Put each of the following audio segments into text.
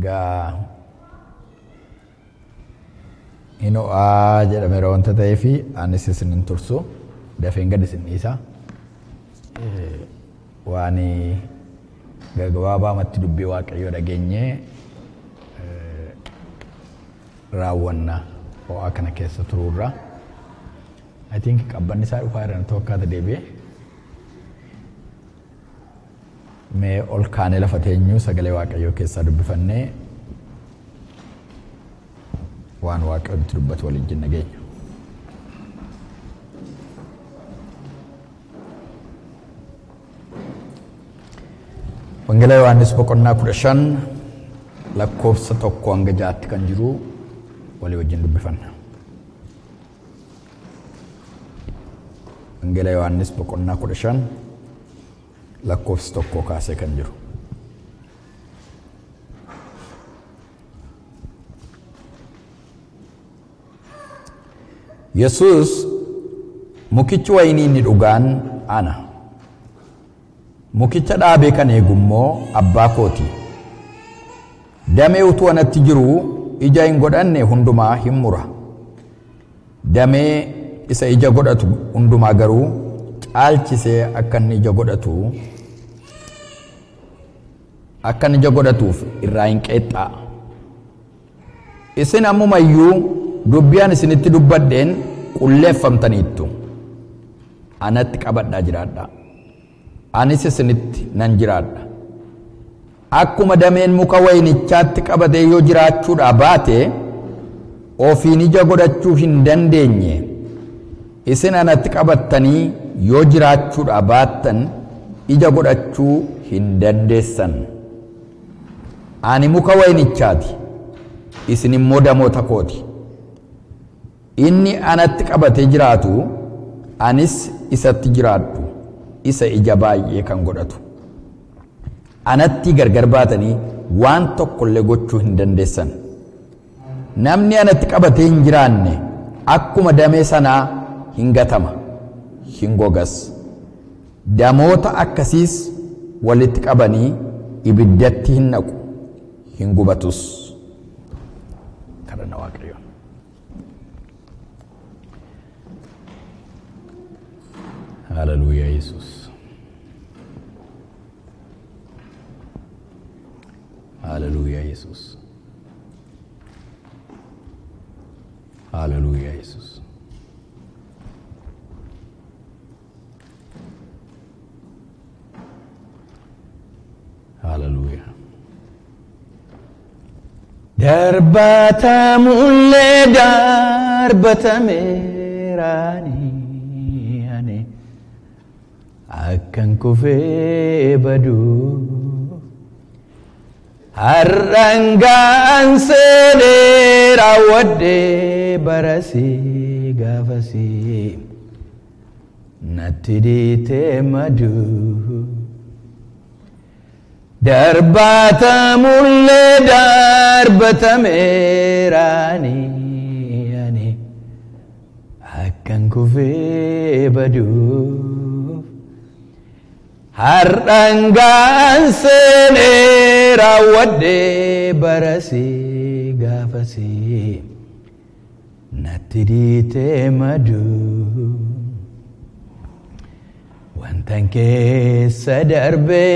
Gaa hin ho'aa jedhameera wanta ta'eef anis isin hin tursu dafeen gad isin dhiisa. Waan gagabaabaamatti dubbii Waaqayyoo dhageenyee raawwanna ho'aa kana keessa turuurra. I think qabbanni isaa dhufaa jiran ta'uu akkaata deebi'e. Mee ol kaanee lafa teenyu sagalee Waaqayyoo keessaa dubbifannee waan Waaqayyo nutti dubbatu waliin jenna geenya. Wangeela Yohaannis boqonnaa 15 lakkoofsa 1 hanga 6tti kan jiru walii wajjin dubbifanna. Wangeela Yohaannis boqonnaa 15 lakkoofsa 1 kaasee kan jiru. Yesuus mukichi wayinii inni dhugaan ana. Mukicha dhaabee kan eegu immoo abbaa kooti. Damee utuu anatti jiru ija hin godhanne hundumaa hin mura. Damee isa ija godhatu hundumaa garuu caalchisee akka inni ija godhatu akka inni ija godhatuuf irraa hin qeexxaa. Isin ammuma iyyuu dubbii ani isinitti dubbadheen qulleeffamtaniittu. Anatti qabadhaa jiraadhaa. Anis isinitti nan jiraadha. Akkuma dameen muka wayinichaatti qabatee yoo jiraachuudhaa baate ofiin ija godhachuu hin dandeenye. Isin anatti qabattanii yoo jiraachuudhaa baattan ija godhachuu hin dandeessan. Ani muka wayinichaati, isin immoo damoota kooti. Inni anatti qabatee jiraatu, anis isatti jiraadhu, isa ija baay'ee kan godhatu. Anatti gargar baatanii waan tokkollee gochuu hin dandeessan. Namni anatti qabatee hin jiraanne akkuma damee sanaa hin gatama, hin gogas. Damoota akkasiis walitti qabanii ibiddatti hin naqu, hin gubatus. Kadhanna Waaqayyoon. Haleluuyaa Yesuus. Haleluuyaa Yesuus. Haleluuyaa Yesuus. Haleluuyaa. Darbatamullee darbatameeraani ani akkan kufee badu har'angaan seenee raawwadhee barasii gaafasii natti dhiitee maduu. Darbatamullee darbatameeraani ani akkan kufee baduuf har'angaan seenee raawwadhee barasii gaafasii natti dhiitee maduu. Wantan keessa darbee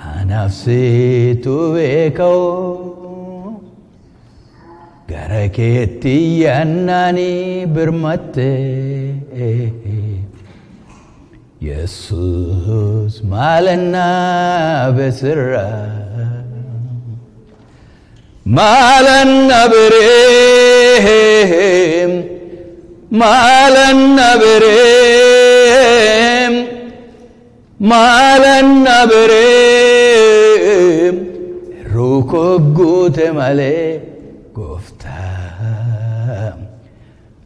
anaaf situ beekoo gara keetti yaannaani birmatte Yesuus maalanna besirra maalanna biree maalanna biree maalanna biree ruukoo guute malee gooftaa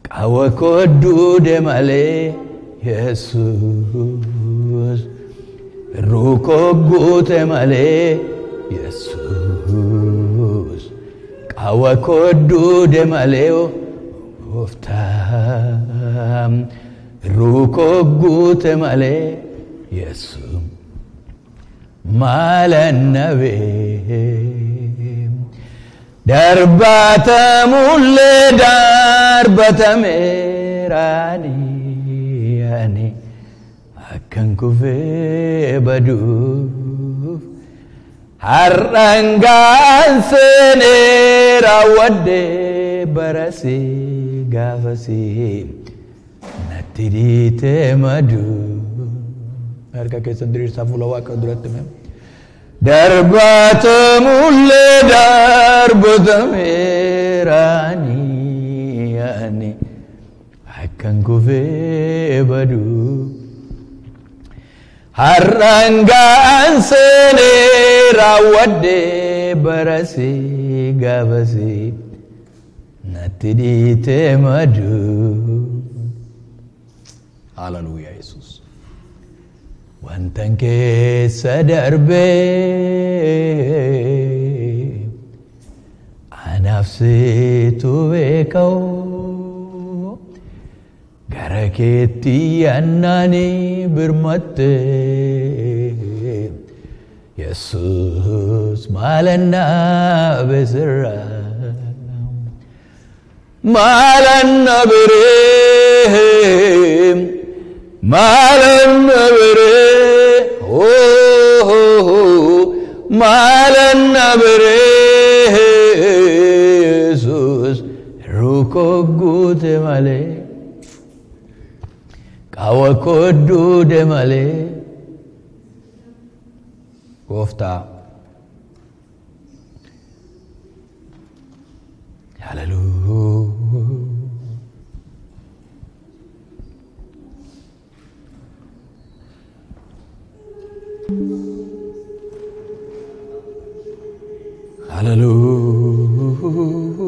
qaawwa koo duude malee Yesuus ruukoo guute malee Yesuus qaawwa koo duude malee gooftaa ruukoo guute malee Yesuus. Maalan nabee darbatamullee darbatameeraani ani akkan kufee baduuf har'aan seenee raawwadhee barasii gaafasii natti dhiitee maduu. Harka keessan diriirsaa fuula Waaqa duratti mee. Darbatamullee darbatameeraani ani akkan kufee baduu har'aan seenee raawwadhee barasii gaafasii natti dhiitee maduu. Haleluuyaa Yesuus. Wantan keessa darbee anaaf situ beeka'u gara keetti yaannaani birmatte Yesuus maalan besirra maalan biree maalan biree oh maalan biree Yesuus ruko guute malee qawa kodduude malee. Gooftaa haleluuyaa. Haleluuyaa.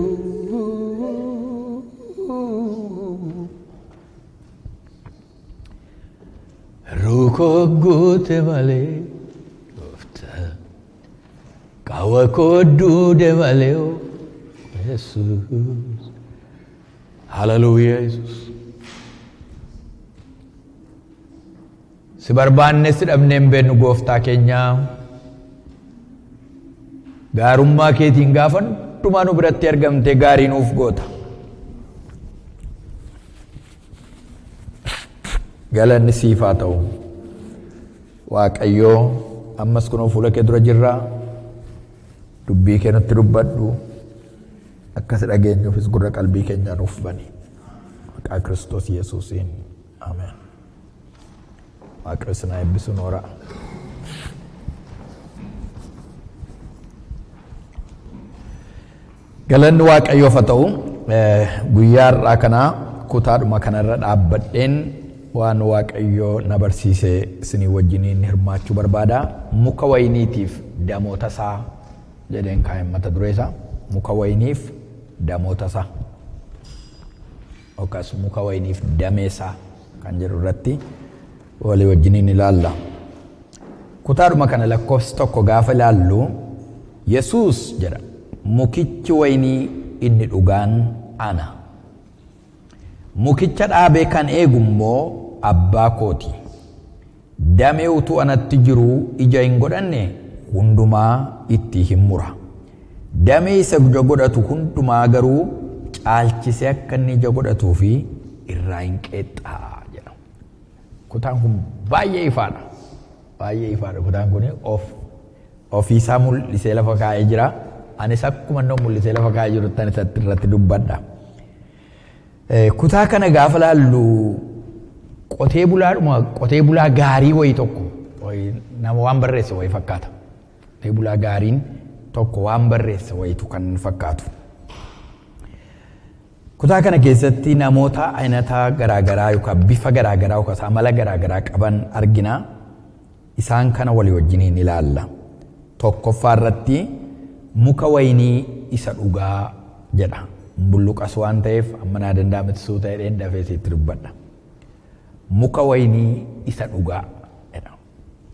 Ruko guute malee gooftaa qawa kodduude malee Yesuus. Haleluuyaa Yesuus. Si barbaanne si dhabnee hin beeknu gooftaa keenyaa. Gaarummaa keetiin gaafa hundumaa nu biratti argamte gaarii nuuf goota. Galanni siif haa ta'u. Waaqayyoo ammas kunoo fuula kee dura jirra. Dubbii kee nutti dubbadhu. Akkas dhageenyuufis gurra qalbii keenyaa nuuf bani. Maqaa Kiristoos Yesuusiin. Ameen. Waaqayyo isin haa eebbisu noora. Galanni Waaqayyoof haa ta'u. Guyyaa har'aa kanaa kutaadhuma kanarra dhaabbadheen waan Waaqayyoo na barsiise isinii wajjiniin hirmaachuu barbaada. Muka wayiniitiif damoota isaa jedheen kaa'een mata duree isaa. Muka wayiniif damoota isaa. Yookaas muka wayiniif damee isaa kan jedhu irratti walii wajjiniin ilaalla. Kutaadhuma kana lakkoofsi 1 gaafa ilaallu Yesuus jedha mukichi wayinii inni dhugaan ana. Mukicha dhaabee kan eegu immoo abbaa kooti. Damee utuu anatti jiru ija hin godhanne hundumaa itti hin mura. Damee isa ija godhatu hundumaa garuu caalchisee akka inni ija godhatuu fi irraa hin qeexxaa jedha. Kutaan kun baay'ee ifaadha. Baay'ee ifaadha. Kutaan kun ofiisaa mul'isee lafa kaa'ee jira. Anis akkuma inni mul'isee lafa kaa'ee jirutti anis irratti dubbadha. Kutaa kana gaafa laallu qotee bulaa gaarii wayii tokko nama waan barreesse wayii fakkaata. Qotee bulaa gaariin tokko waan barreesse wayiitu kan fakkaatu. Kutaa kana keessatti namoota aynata garaagaraa yookaan bifa garaagaraa yookaan amala garaagaraa qaban argina. Isaan kana walii wajjiniin ilaalla. Tokkoffaa irratti muka wayinii isa dhugaa jedha. Bulluqas waan ta'eef amma naa danda'ametti suuta jedheen dafee sitti dubbadha. Muka wayinii isa dhugaa jedha.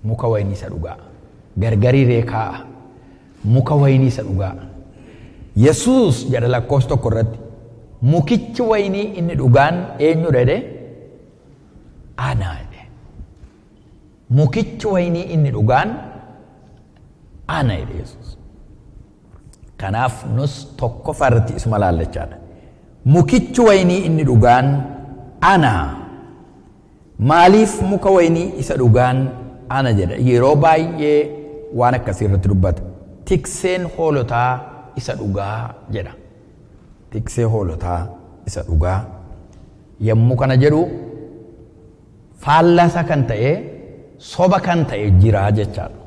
Muka wayinii isa dhugaa. Gargarii reekaa'a. Muka wayinii isa dhugaa. Yesuus jedha lakkoofsa 1 irratti mukichi wayinii inni dhugaan eenyudha jedhee? Ana jedhe. Mukichi wayinii inni dhugaan ana jedhe Yesuus. Kanaaf nus tokkoffaa irratti isuma laallachaadha. Mukichi waynii inni dhugaan ana. Maaliif muka waynii isa dhugaan ana jedha? Yeroo baay'ee waan akkasii irratti dubbata. Tikseen hoolotaa isa dhugaa jedha. Tiksee hoolotaa isa dhugaa. Yommuu kana jedhu faallasa kan ta'e soba kan ta'e jira jechaadha.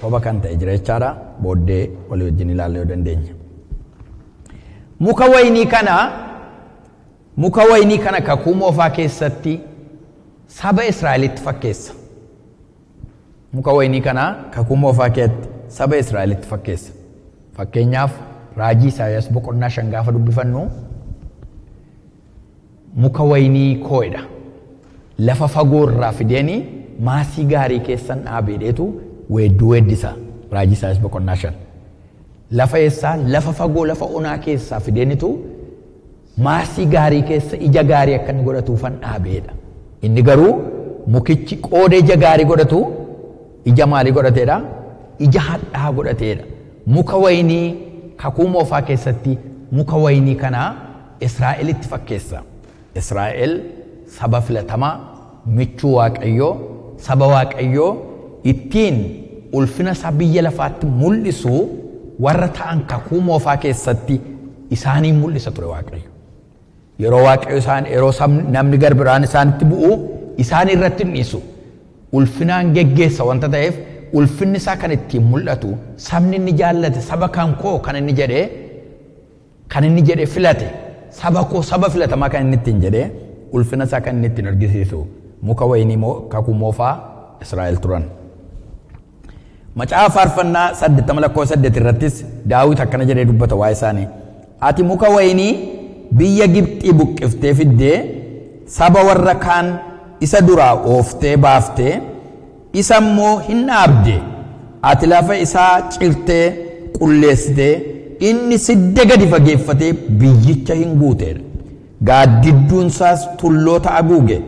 Soba kan ta'e jira jechaadha. Booddee walii wajjin ilaaluu yoo dandeenya. Muka waynii kana kakuu moofaa keessatti saba Israa'elitti fakkeessa. Muka waynii kana kakuu moofaa keessatti saba Israa'elitti fakkeessa. Fakkeenyaaf raajii Isaayyaas boqonnaa 5 gaafa dubbifannu muka waynii koo'edha. Lafa fagoo irraa fideeni maasii gaarii keessan dhaabeedheetu weedduu weeddisa. Raajii Isaayyaas boqonnaa 5. Lafa eessaa? Lafa fagoo, lafa onaa keessaa fideenitu maasii gaarii keessa ija gaarii akka inni godhatuufan dhaabeedha. Inni garuu mukichi qooda ija gaarii godhatu ija maalii godhateedha? Ija hadhaa godhateedha. Muka waynii kakuu moofaa keessatti muka waynii kana Israa'elitti fakkeessa. Israa'el saba filatamaa, michuu Waaqayyoo, saba Waaqayyoo ittiin ulfina isaa biyya lafaatti mul'isu warra ta'an kakuu moofaa keessatti isaanii mul'isa ture Waaqayyo. Yeroo Waaqayyo isaan yeroo namni garbiraan isaanitti bu'u isaan irratti hin dhiisu. Ulfinaan geggeessa wanta ta'eef ulfinni isaa kan ittiin mul'atu sabni inni jaallate saba kan koo kan inni jedhee filate saba koo saba filatamaa kan inni ittiin jedhee ulfina isaa kan inni ittiin argisiisu muka waynii kakuu moofaa Israa'el turan. Macaafa faarfannaa 80 lakkoofsa 8 irrattis Daawit akkana jedhee dubbata waa'ee isaanii. Ati muka waynii biyya Gibxii buqqiftee fiddee saba warra kaan isa duraa ooftee baaftee isa immoo hin dhaabde. Ati lafa isaa cirtee qulleessitee inni sidda gadi fageeffatee biyyicha hin guuteedha. Gaaddidduun isaas tulloota haguuge,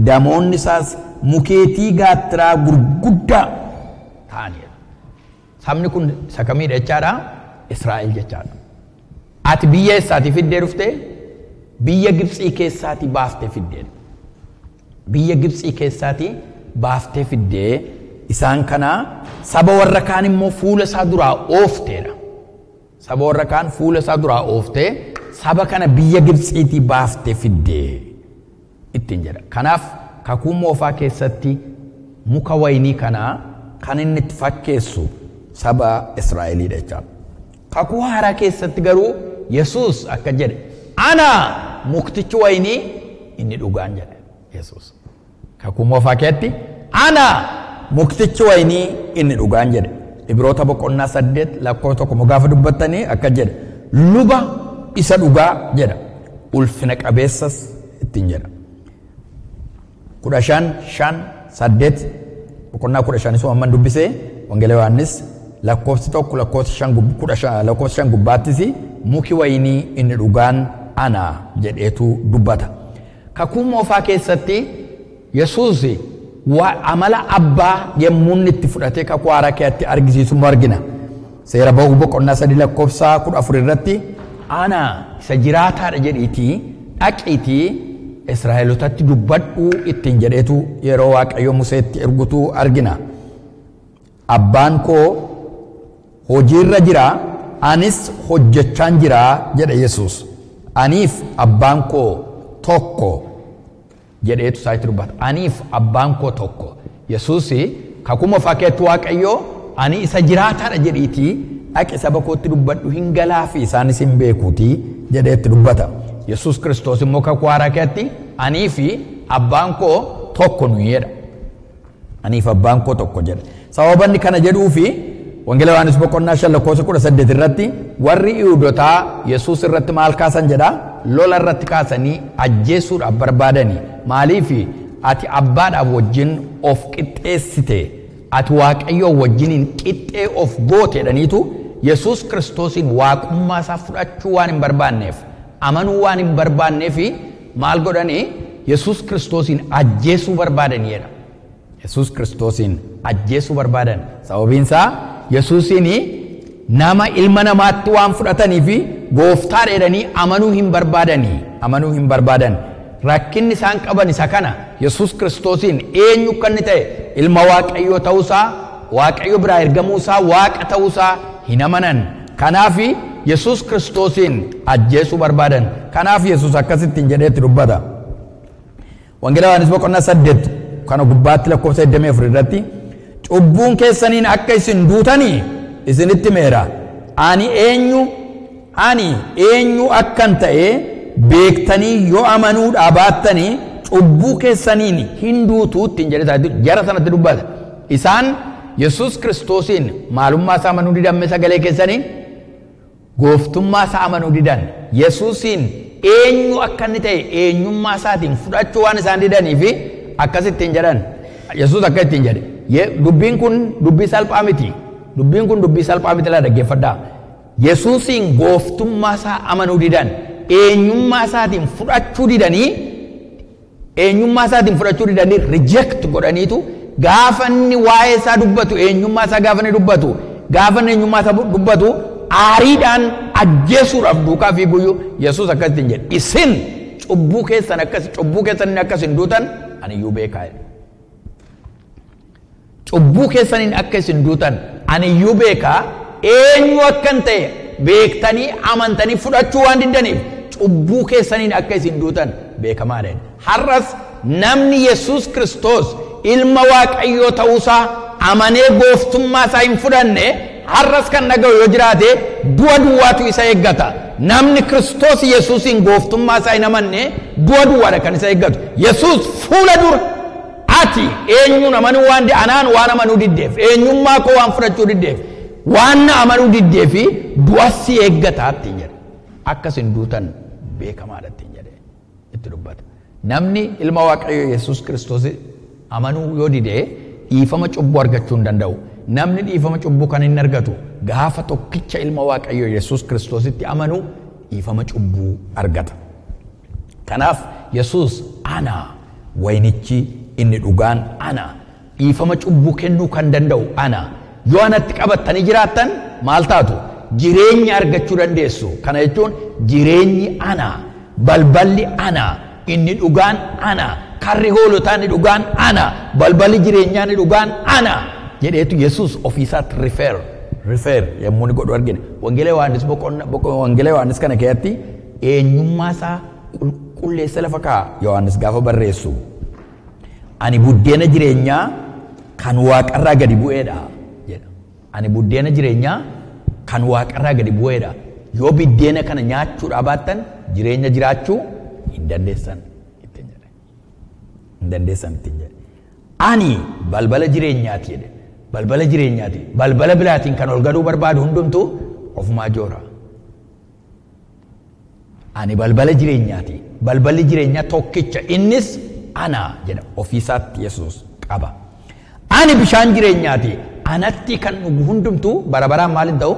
damoonni isaas mukeetii gaattiraa gurguddaa ta'aniidha. Sabni kun isa kamiidha jechaadha? Israa'el jechaadha. Ati biyya eessaatii fiddee dhuftee? Biyya Gibxii keessaatii baaftee fiddeedha. Biyya Gibxii keessaatii baaftee fiddee isaan kana saba warra kaan immoo fuula isaa duraa oofteedha. Saba warra kaan fuula isaa duraa ooftee saba kana biyya Gibxiitii baaftee fiddee ittiin jedha. Kanaaf kakuu moofaa keessatti muka waynii kana kan inni itti fakkeessu saba Israa'eliidha jechaadha. Kakuu haaraa keessatti garuu Yesuus akka jedhe ana muktichi waynii inni dhugaan jedhe Yesuus. Kakuu moofaa keessatti ana muktichi waynii inni dhugaan jedhe. Ibroota boqonnaa 8 lakkoofsa 1 gaafa dubbattanii akka jedhe luba isa dhugaa jedha. Ulfina qabeessas ittiin jedha. 15 5 8 boqonnaa 15 isuma amman dubbisee Wangeela Yohaannis lakkoofsi 1 lakkoofsa 5 lakkoofsa 5 gubbaattis muki waynii inni dhugaan ana jedheetu dubbata. Kakuu moofaa keessatti Yesuus amala abbaa yommuu inni itti fudhatee kakuu haaraa keessatti argisiisu mu argina. Seera ba'uu boqonnaa 3 lakkoofsa 14 irratti ana isa jiraataadha jedhiitii dhaqiitii Israa'elootatti dubbadhu ittiin jedheetu yeroo Waaqayyo Museetti ergutu argina. Abbaan koo hojiirra jira, anis hojjechaan jira jedhe Yesuus. Aniif abbaan koo tokko jedheetu isaatti dubbata. Aniif abbaan koo tokko. Yesuus kakuu moofaa keessatti Waaqayyo ani isa jiraataadha jedhiitii dhaqi saba kootti dubbadhu hin galaafi isaanis hin beekuutii jedheetti dubbata. Yesuus Kiristoos immoo kakuu haaraa keessatti anii fi abbaan koo tokko nuyi jedha. Aniif abbaan koo tokko jedha. Sababa inni kana jedhuu fi Wangeela Yohaannis boqonnaa 5 lakkoofsa 18 irratti warri Yihuudootaa Yesuus irratti maal kaasan jedha? Lola irratti kaasanii ajjeesuudhaaf barbaadani. Maaliif ati abbaadhaaf wajjin of qixxeessite, ati Waaqayyoo wajjiniin qixxee of goote jedhaniitu Yesuus Kiristoosiin waaqummaa isaa fudhachuu waan hin barbaanneef, amanuu waan hin barbaanneef maal godhanii Yesuus Kiristoosiin ajjeesuu barbaadaniidha. Yesuus Kiristoosiin ajjeesuu barbaadan. Sababiin isaa Yesuusiin nama ilma namaatti waan fudhatanii fi gooftaa jedhanii amanuu hin barbaadanii amanuu hin barbaadan. Rakkinni isaan qaban isa kana Yesuus Kiristoosiin eenyu kan inni ta'e ilma Waaqayyoo ta'uusaa Waaqayyo biraa ergamuusaa Waaqa ta'uusaa hin amanan. Kanaaf Yesuus Kiristoosiin ajjeesuu barbaadan. Kanaaf Yesuus akkasittiin jedheetti dubbata. Wangeela Yohaannis boqonnaa 8 kana gubbaatti lakkoofsa 24 irratti cubbuun keessaniin akka isin duutanii isinitti meera. Ani eenyu akkan ta'e beektanii yoo amanuu dhaabattanii cubbuu keessaniin hin duutuu ittiin jedhe jara sanatti dubbata. Isaan Yesuus Kiristoosiin maalummaa isaa amanuu didan sagalee keessaniin gooftummaa isaa amanuu didan. Yesuusiin eenyu akka inni ta'e eenyummaa isaatiin fudhachuu waan isaan didanii fi akkasittiin jedhan. Yesuus akka ittiin jedhe. Dubbiin kun dubbii salphaa miti. Dubbiin kun dubbii salphaa miti laa dhaggeeffadhaa. Yesuusiin gooftummaa isaa amanuu didan. Eenyummaa isaatiin fudhachuu didanii eenyummaa isaatiin fudhachuu didanii reject godhaniitu gaafa inni waa'ee isaa dubbatu eenyummaa isaa gaafa inni dubbatu gaafa inni eenyummaa isaa dubbatu aariidhaan ajjeesuudhaaf duukaa fiiguyyuu Yesuus akkasittiin jedhe. Isin cubbuu keessan akkas cubbuu keessaniin akkas hin duutan ani iyyuu beekaa jedhe. Cubbuu keessaniin akka isin duutan ani iyyuu beekaa eenyu akkan ta'e beektanii amantanii fudhachuu waan diddaniif cubbuu keessaniin akka isin duutan beekamaadha. Har'as namni Yesuus Kiristoos ilma Waaqayyoo ta'uusaa amanee gooftummaa isaa hin fudhanne har'as kan dhaga'u yoo jiraate du'a duwwaatu isa eeggata. Namni Kiristoos Yesuusiin gooftummaa isaa hin amanne du'a duwwaadha kan isa eeggatu. Yesuus fuula dura ati eenyuun amanuu waan anaan waan amanuu diddeef eenyummaa koo waan fudhachuu diddeef waan na amanuu diddeefi du'as si eeggataa ittiin jedhe. Akkas hin duutan beekamaadha ittiin jedhe itti dubbata. Namni ilma Waaqayyoo Yesuus Kiristoos amanuu yoo dide dhiifama cubbuu argachuu hin danda'u. Namni dhiifama cubbuu kan hin argatu gaafa tokkicha ilma Waaqayyoo Yesuus Kiristoositti amanu dhiifama cubbuu argata. Kanaaf Yesuus ana wayinichi inni dhugaan ana dhiifama cubbuu kennuu kan danda'u ana. Yoo anatti qabattanii jiraattan maal taatu? Jireenya argachuu dandeessu. Kana jechuun jireenyi ana, balballi ana, inni dhugaan ana, karri hoolotaa inni dhugaan ana, balballi jireenyaa inni dhugaan ana jedheetu Yesuus ofiisaatti refer yommuu inni godhu argina. Wangeela Yohaannis Wangeela Yohaannis kana keessatti eenyummaa isaa qulqulleessa lafa kaa'a Yohaannis gaafa barreessu. Ani buddeena jireenyaa kan waaqarraa gadi bu'eedha jedha. Ani buddeena jireenyaa kan waaqarraa gadi bu'eedha. Yoo biddeena kana nyaachuudhaa baattan jireenya jiraachuu hin dandeessan ittiin jedhe. Hin dandeessan ittiin jedhe. Ani balbala jireenyaati jedhe. Balbala jireenyaati. Balbala biraatiin kan ol galuu barbaadu hundumtuu ofumaa joora. Ani balbala jireenyaati. Balballi jireenyaa tokkicha innis ana jedha ofiisaatti Yesuus qaba. Ani bishaan jireenyaati. Anatti kan dhugu hundumtuu bara baraan maal hin ta'u?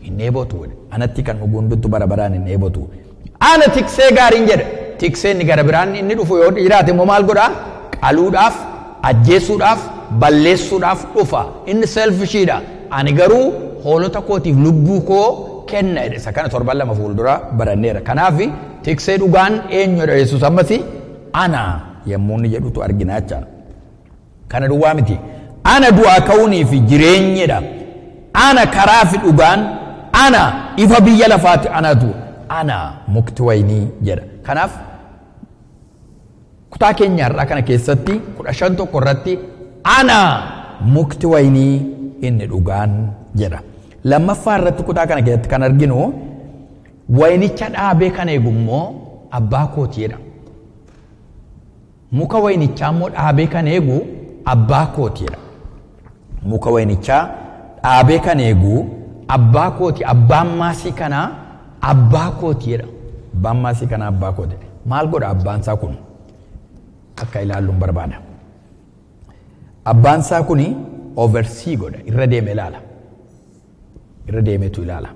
Hin dheebotu jedhe. Anatti kan dhugu hundumtuu bara baraan hin dheebotu. Ana tiksee gaariin jedhe. Tikseen inni gara biraan inni dhufu yoo jiraate immoo maal godhaa? Qaluudhaaf, ajjeesuudhaaf, balleessuudhaaf dhufa. Inni selfishiidha. Ani garuu hoolota kootiif lubbuu koo kenna jedhe. Isa kana torban lama fuuldura baranneera. Kanaaf tiksee dhugaan eenyudha Yesuus ammas ana yommuu inni jedhutu argina jechaadha. Kana duwwaa miti. Ana du'aa ka'uunii fi jireenyedha. Ana karaa fi dhugaan, ana ifa biyya lafaati anatu, ana mukti waynii jedha. Kanaaf kutaa keenya har'aa kana keessatti 15 irratti ana mukti waynii inni dhugaan jedha. Lammaffaa irratti kutaa kana keessatti kan arginu waynicha dhaabee kan eegu immoo abbaa kooti jedha. Muka waynichaa immoo dhaabee kan eegu abbaa kooti jedha. Muka waynichaa dhaabee kan eegu abbaa kooti. Abbaan maasii kanaa abbaa kooti jedha. Abbaan maasii kanaa abbaa kooti. Maal godha abbaan isaa kun? Akka ilaalluun barbaada. Abbaan isaa kuni oversee godha. Irra deeme ilaala. Irra deemeetu ilaala.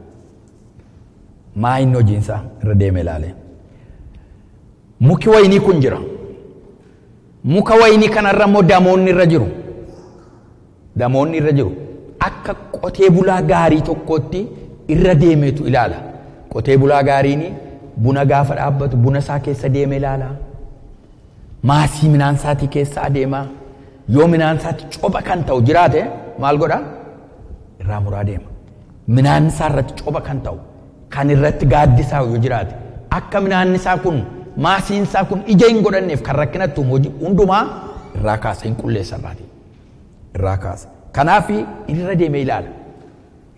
Maa inni hojiin isaa irra deeme ilaale. Muki waynii kun jira. Muka waynii kanarra immoo damoonni irra jiru. Damoonni irra jiru. Akka qotee bulaa gaarii tokkotti irra deemeetu ilaala. Qotee bulaa gaariin buna gaafa dhaabbatu buna isaa keessa deeme ilaala. Maasii midhaan isaatii keessa adeema. Yoo midhaan isaatti copha kan ta'u jiraate maal godha? Irraa muraa deema. Midhaan isaa irratti copha kan ta'u kan irratti gaaddisaa yoo jiraate akka midhaan isaa kun maasiin isaa kun ija hin godhanneef kan rakkinattu hojii hundumaa irraa kaasa, hin qulleessa irraati. Irraa kaasa. Kanaaf irra deemee ilaala.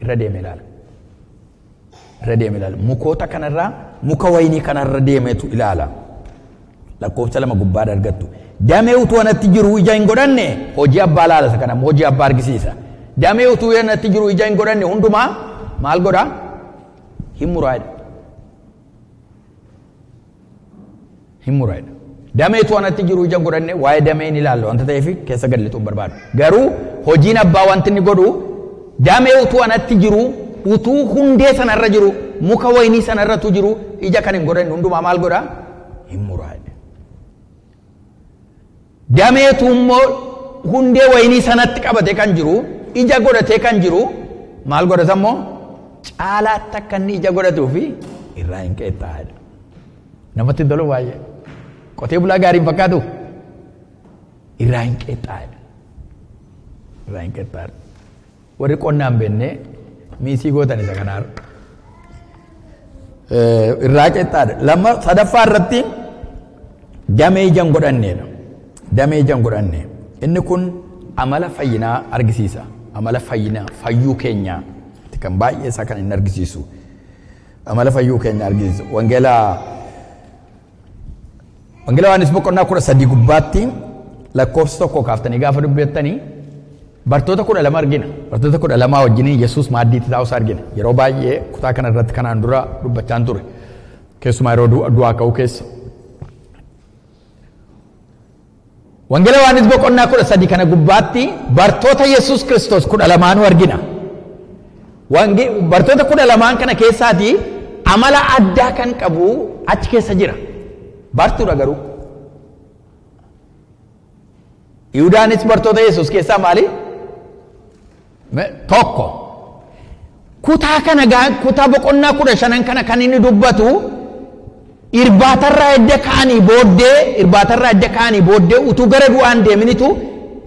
Irra deemee ilaala. Irra deemee ilaala. Mukoota kanarraa muka wayinii kanarra deemeetu ilaala. Lakkoofsa 2 gubbaa argattu. Damee utuu anatti jiru ija hin godhanne hojii abbaa laala isa kana hojii abbaa argisiisa. Damee utuu anatti jiru ija hin godhanne hundumaa maal godha? Hin muraadha. Hin muraadha. Damee utuu anatti jiru ija hin godhanne waa'ee damee hin ilaallu wanta ta'eef keessa gad lixuun barbaadu. Garuu hojiin abbaa wanti inni godhu damee utuu anatti jiru utuu hundee sanarra jiru muka wayinii sanarratu jiru ija kan hin godhanne hundumaa maal godha? Hin muraadha. Dameetu immoo hundee wayinii sanatti qabatee kan jiru ija godhatee kan jiru maal godhata immoo caalaatti akka inni ija godhatuu fi irraa hin qeexxaa'edha. Namatti tolu baay'ee. Qotee bulaa gaariin fakkaatu irraa hin qeexxaa'edha. Irraa hin qeexxaa'edha. Warri qonnaan beenne miisii gootan isa kanaar. Irraa qeexxaa'edha. Lama sadaffaa irratti damee ija hin godhanneedha. Damee ija hin godhanne. Inni kun amala fayyinaa argisiisa. Amala fayyinaa fayyuu keenyaa kan baay'ee isaa kan inni argisiisu. Amala fayyuu keenya argisiisu. Wangeela Yohaannis boqonnaa 13 gubbaatti lakkoofsa 1 kaaftanii gaafa dubbattanii bartoota 12 argina. Bartoota 12 wajjiniin Yesuus maaddiitti taa'uusaa argina. Yeroo baay'ee kutaa kana irratti kanaan dura dubbachaan ture. Keessumaa yeroo du'aa ka'uu keessa. Wangeela Yohaannis boqonnaa 13 kana gubbaatti bartoota Yesuus Kiristoos 12 argina. Bartoota 12 kana keessaatii amala addaa kan qabu achi keessa jira. Bartuudha garuu. Yihuudaanis bartoota Yesuus keessaa maali? Tokko. Kutaa kana kutaa boqonnaa 15 kana kan inni dubbatu irbaatarraa edda ka'anii booddee utuu gara du'aan deeminitu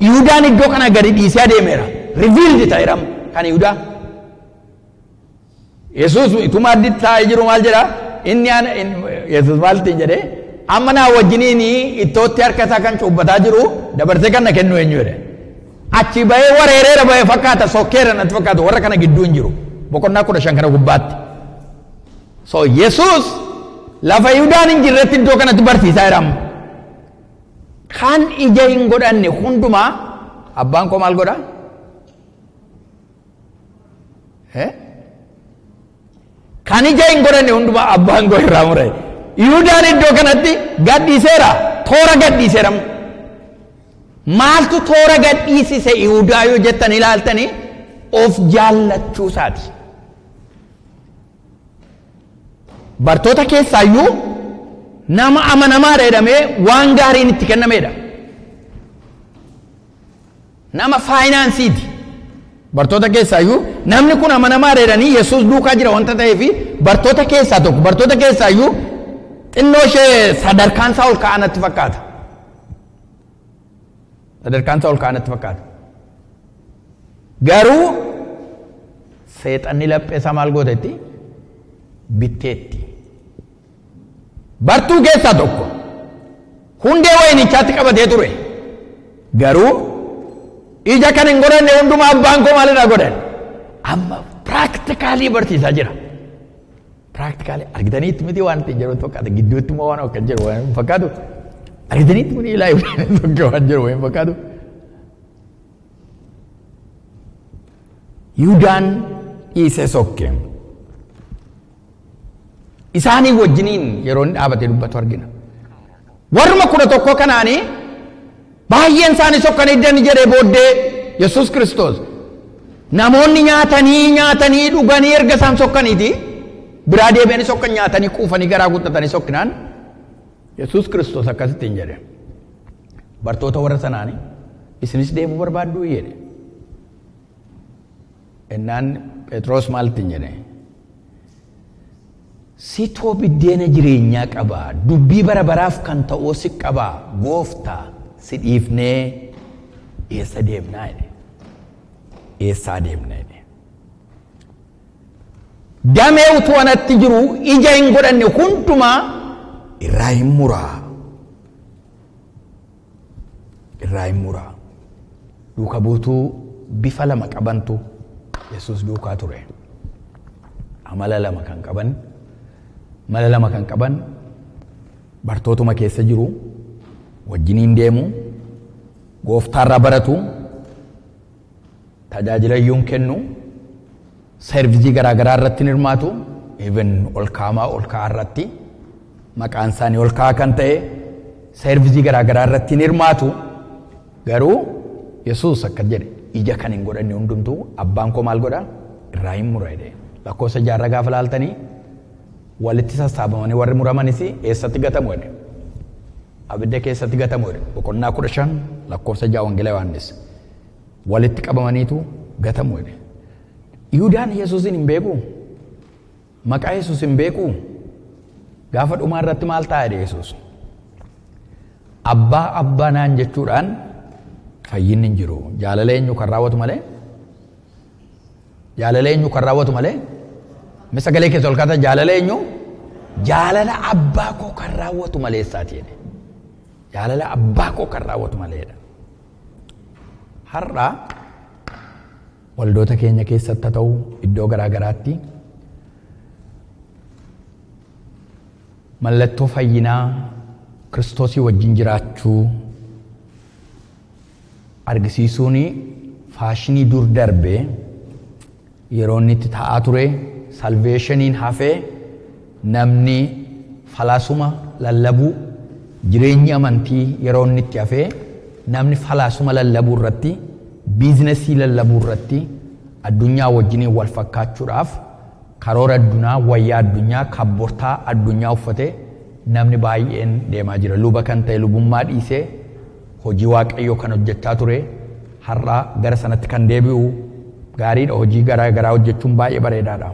Yihuudaan iddoo kana gadi dhiisee adeemeera. Revealed ta'eera kan Yihudaa. Yesuus utuu maaddiitti taa'ee jiru maal jedhaa? Inni Yesuus maal ittiin jedhee? Amma naa wajjiniin ittootti harka isaa kan cuubbataa jiru dabarsee kan na kennu eenyu jedhe. Achi bahee wareereera bahee fakkaata sokkeera natti fakkaata warra kana gidduu hin jiru. Boqonnaa 15 kana gubbaatti. So Yesuus lafa Yihuudaan hin jirretti iddoo kanatti barsiisaa jira. Kan ija hin godhanne hundumaa abbaan koo maal godha? Kan ija hin godhanne hundumaa abbaan koo irraa mure. Yihuudaan iddoo kanatti gadhiiseera. Toora gadhiiseera. Maaltu toora gadhiisise Yihuudaa yoo jettan ilaaltanii of jaallachuu isaati. Bartoota keessaayyuu nama amanamaadha jedhamee waan gaariin itti kennameedha. Nama faayinaansiiti. Bartoota keessaayyuu namni kun amanamaadha jedhanii Yesuus duukaa jira wanta ta'eef bartoota keessaa tokko bartoota keessaayyuu xinnoo ishee sadarkaan isaa ol ka'aa natti fakkaata. Sadarkaan isaa ol ka'aa natti fakkaata. Garuu seexanni laphee isaa maal gootetti? Bitteetti. Bartuu keessaa tokko hundee wayinichaatti qabatee ture. Garuu ija kan hin godhanne hundumaa abbaan koo maalirraa godhan? Amma piraaktikaalii barsiisaa jira. Piraaktikaalii argitaniitti miti waan ittiin jedhu fakkaata gidduutti immoo waan akka jedhu waan hin fakkaatu. Argitaniitti miti ilaa tokko waan jedhu waan hin fakkaatu. Yihuudaan dhiisee sokke. Isaanii wajjiniin yeroo inni dhaabatee dubbatu argina. Warruma 11 kanaanii baay'een isaanii sokkanii iddan jedhee booddee Yesuus Kiristoos namoonni nyaatanii dhuganii erga isaan sokkaniiti biraa deebi'anii sokkan nyaatanii quufanii garaa guuttatanii sokkinaan Yesuus Kiristoos akkasittiin jedhe. Bartoota warra sanaanii isinis deemuu barbaadduu jedhe. Innaan Phexros maaltiin jedhe? Sitoo biddeena jireenyaa qaba. Dubbii bara baraaf kan ta'uu si qaba. Gooftaa si dhiifnee eessa deemnaa jedhe. Eessaa deemna jedhe. Damee utuu anatti jiru ija hin godhanne hundumaa irraa hin muraa. Irraa hin muraa. Duuka buutuu bifa lama qabantu Yesuus duukaa ture. Amala lama kan qaban, mala lama kan qaban bartootuma keessa jiru, wajjiniin deemu, gooftaarraa baratu, tajaajila iyyuu hin kennu, service garaagaraa irratti hin hirmaatu, even ol kaamaa ol ka'aa irratti maqaan isaanii ol ka'aa kan ta'e service garaagaraa irratti hin hirmaatu. Garuu Yesuus akka jedhe ija kan hin godhanne hundumtuu abbaan koo maal godha? Irraa hin mura jedhe. Lakkoofsa jaarraa gaafa laaltanii walitti sassaabamanii warri muramanis eessatti gatamu jedhe? Abidda keessatti gatamu jedhe. Boqonnaa 15 lakkoofsa 6 Wangeela Yohaannis. Walitti qabamaniitu gatamu jedhe. Yihudaan Yesuusin hin beeku? Maqaa Yesuus hin beeku? Gaafa dhumaa irratti maal ta'a jedhe Yesuus? Abbaa abbaa naan jechuudhaan fayyinni hin jiru. Jaalala eenyu kan raawwatu malee? Jaalala eenyu kan raawwatu malee? Mee sagalee keessa ol kaata jaalala eenyu? Jaalala abbaa koo kan raawwatu malee isaati jedhe. Jaalala abbaa koo kan raawwatu maleedha. Har'a waldoota keenya keessatti haa ta'u iddoo garaa garaatti mallattoo fayyinaa Kiristoosii wajjin jiraachuu argisiisuun faashinii dur darbe yeroo inni itti ta'aa ture salveeshiniin hafee namni falaasuma lallabuu jireenyi amantii yeroo inni itti hafee namni falaasuma lallabuu irratti biizinesii lallabuu irratti addunyaa wajjiniin wal fakkaachuudhaaf karoora addunyaa wayyaa addunyaa kabbortaa addunyaa uffatee namni baay'een deemaa jira. Luba kan ta'e lubummaa dhiisee hojii waaqayyoo kan hojjechaa ture har'a gara sanatti kan deebi'u gaariidha. Hojii garaa garaa hojjechuun baay'ee bareedaadha.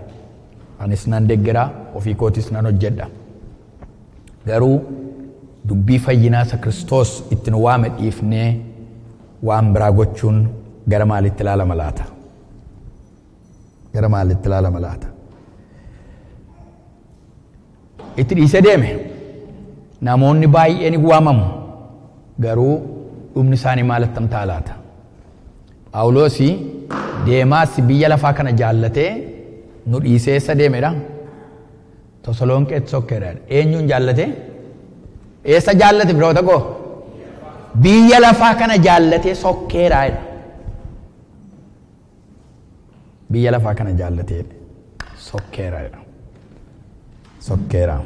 Anis nan deeggaraa, ofii kootis nan hojjedha. Garuu dubbii fayyinaa isa Kiristoos ittiin waame dhiifnee waan biraa gochuun gara maalitti ilaalama laata? Gara maalitti ilaalama laata? Itti dhiisee deeme. Namoonni baay'een waamamu. Garuu dhumni isaanii maal attam ta'a laata? Phaawulos Deemaas biyya lafaa kana jaallatee nu dhiisee eessa deemedha? Tosolonqeetti sokkeedha. Eenyuun jaallatee? Eessa jaallate firoota koo? Biyya lafaa kana jaallatee sokkeedha. Biyya lafaa kana jaallatee sokkeera. Sokkeera.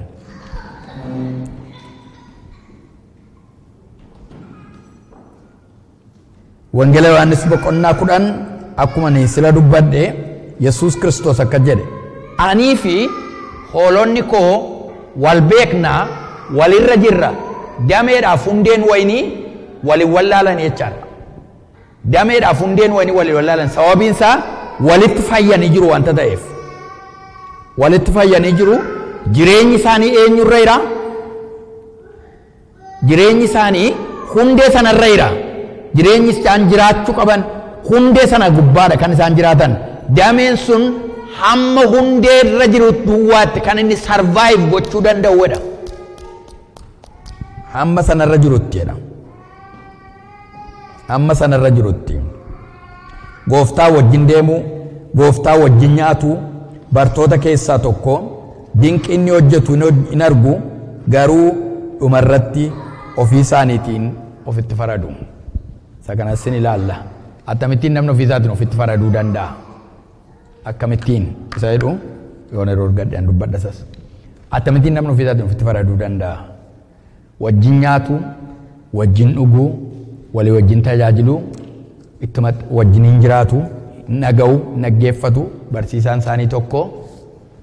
Wangeela Yohaannis boqonnaa 10 akkuma ani sila dubbadhe Yesuus Kiristoos akka jedhe anii fi hoolonni koo wal beeknaa walirra jirra dameedhaaf hundeen waynii walin wallaalan jechaadha. Dameedhaaf hundeen waynii walin wallaalan sababiin isaa walitti fayyanii jiru wanta ta'eef. Walitti fayyanii jiru jireenyi isaanii eenyurra jira? Jireenyi isaanii hundee sanarra jira. Jireenyi isaan jiraachuu qaban hundee sana gubbaadha kan isaan jiraatan. Dameen sun hamma hundee irra jiru duwwaatti kan inni sarvaayiv gochuu danda'udha. Hamma sanarra jirutti jedha. Hamma sanarra jirutti. Gooftaa wajjin deemu, gooftaa wajjin nyaatu, bartoota keessaa tokko dinqi inni hojjetu hin argu garuu dhumarratti ofii isaaniitiin ofitti faradu. Isa kanas ni ilaalla. Akkamittiin namni ofii isaatiin ofitti faraduu danda'a? Akkamittiin isa jedhu yoon yeroo argadhe an dubbadha isas. Akkamittiin namni ofii isaatiin ofitti faraduu danda'a? Wajjin nyaatu, wajjin dhuguu, walii wajjin tajaajiluu, ittuma wajjiniin jiraatu, hin dhaga'u, hin dhaggeeffatu, barsiisaan isaanii tokko,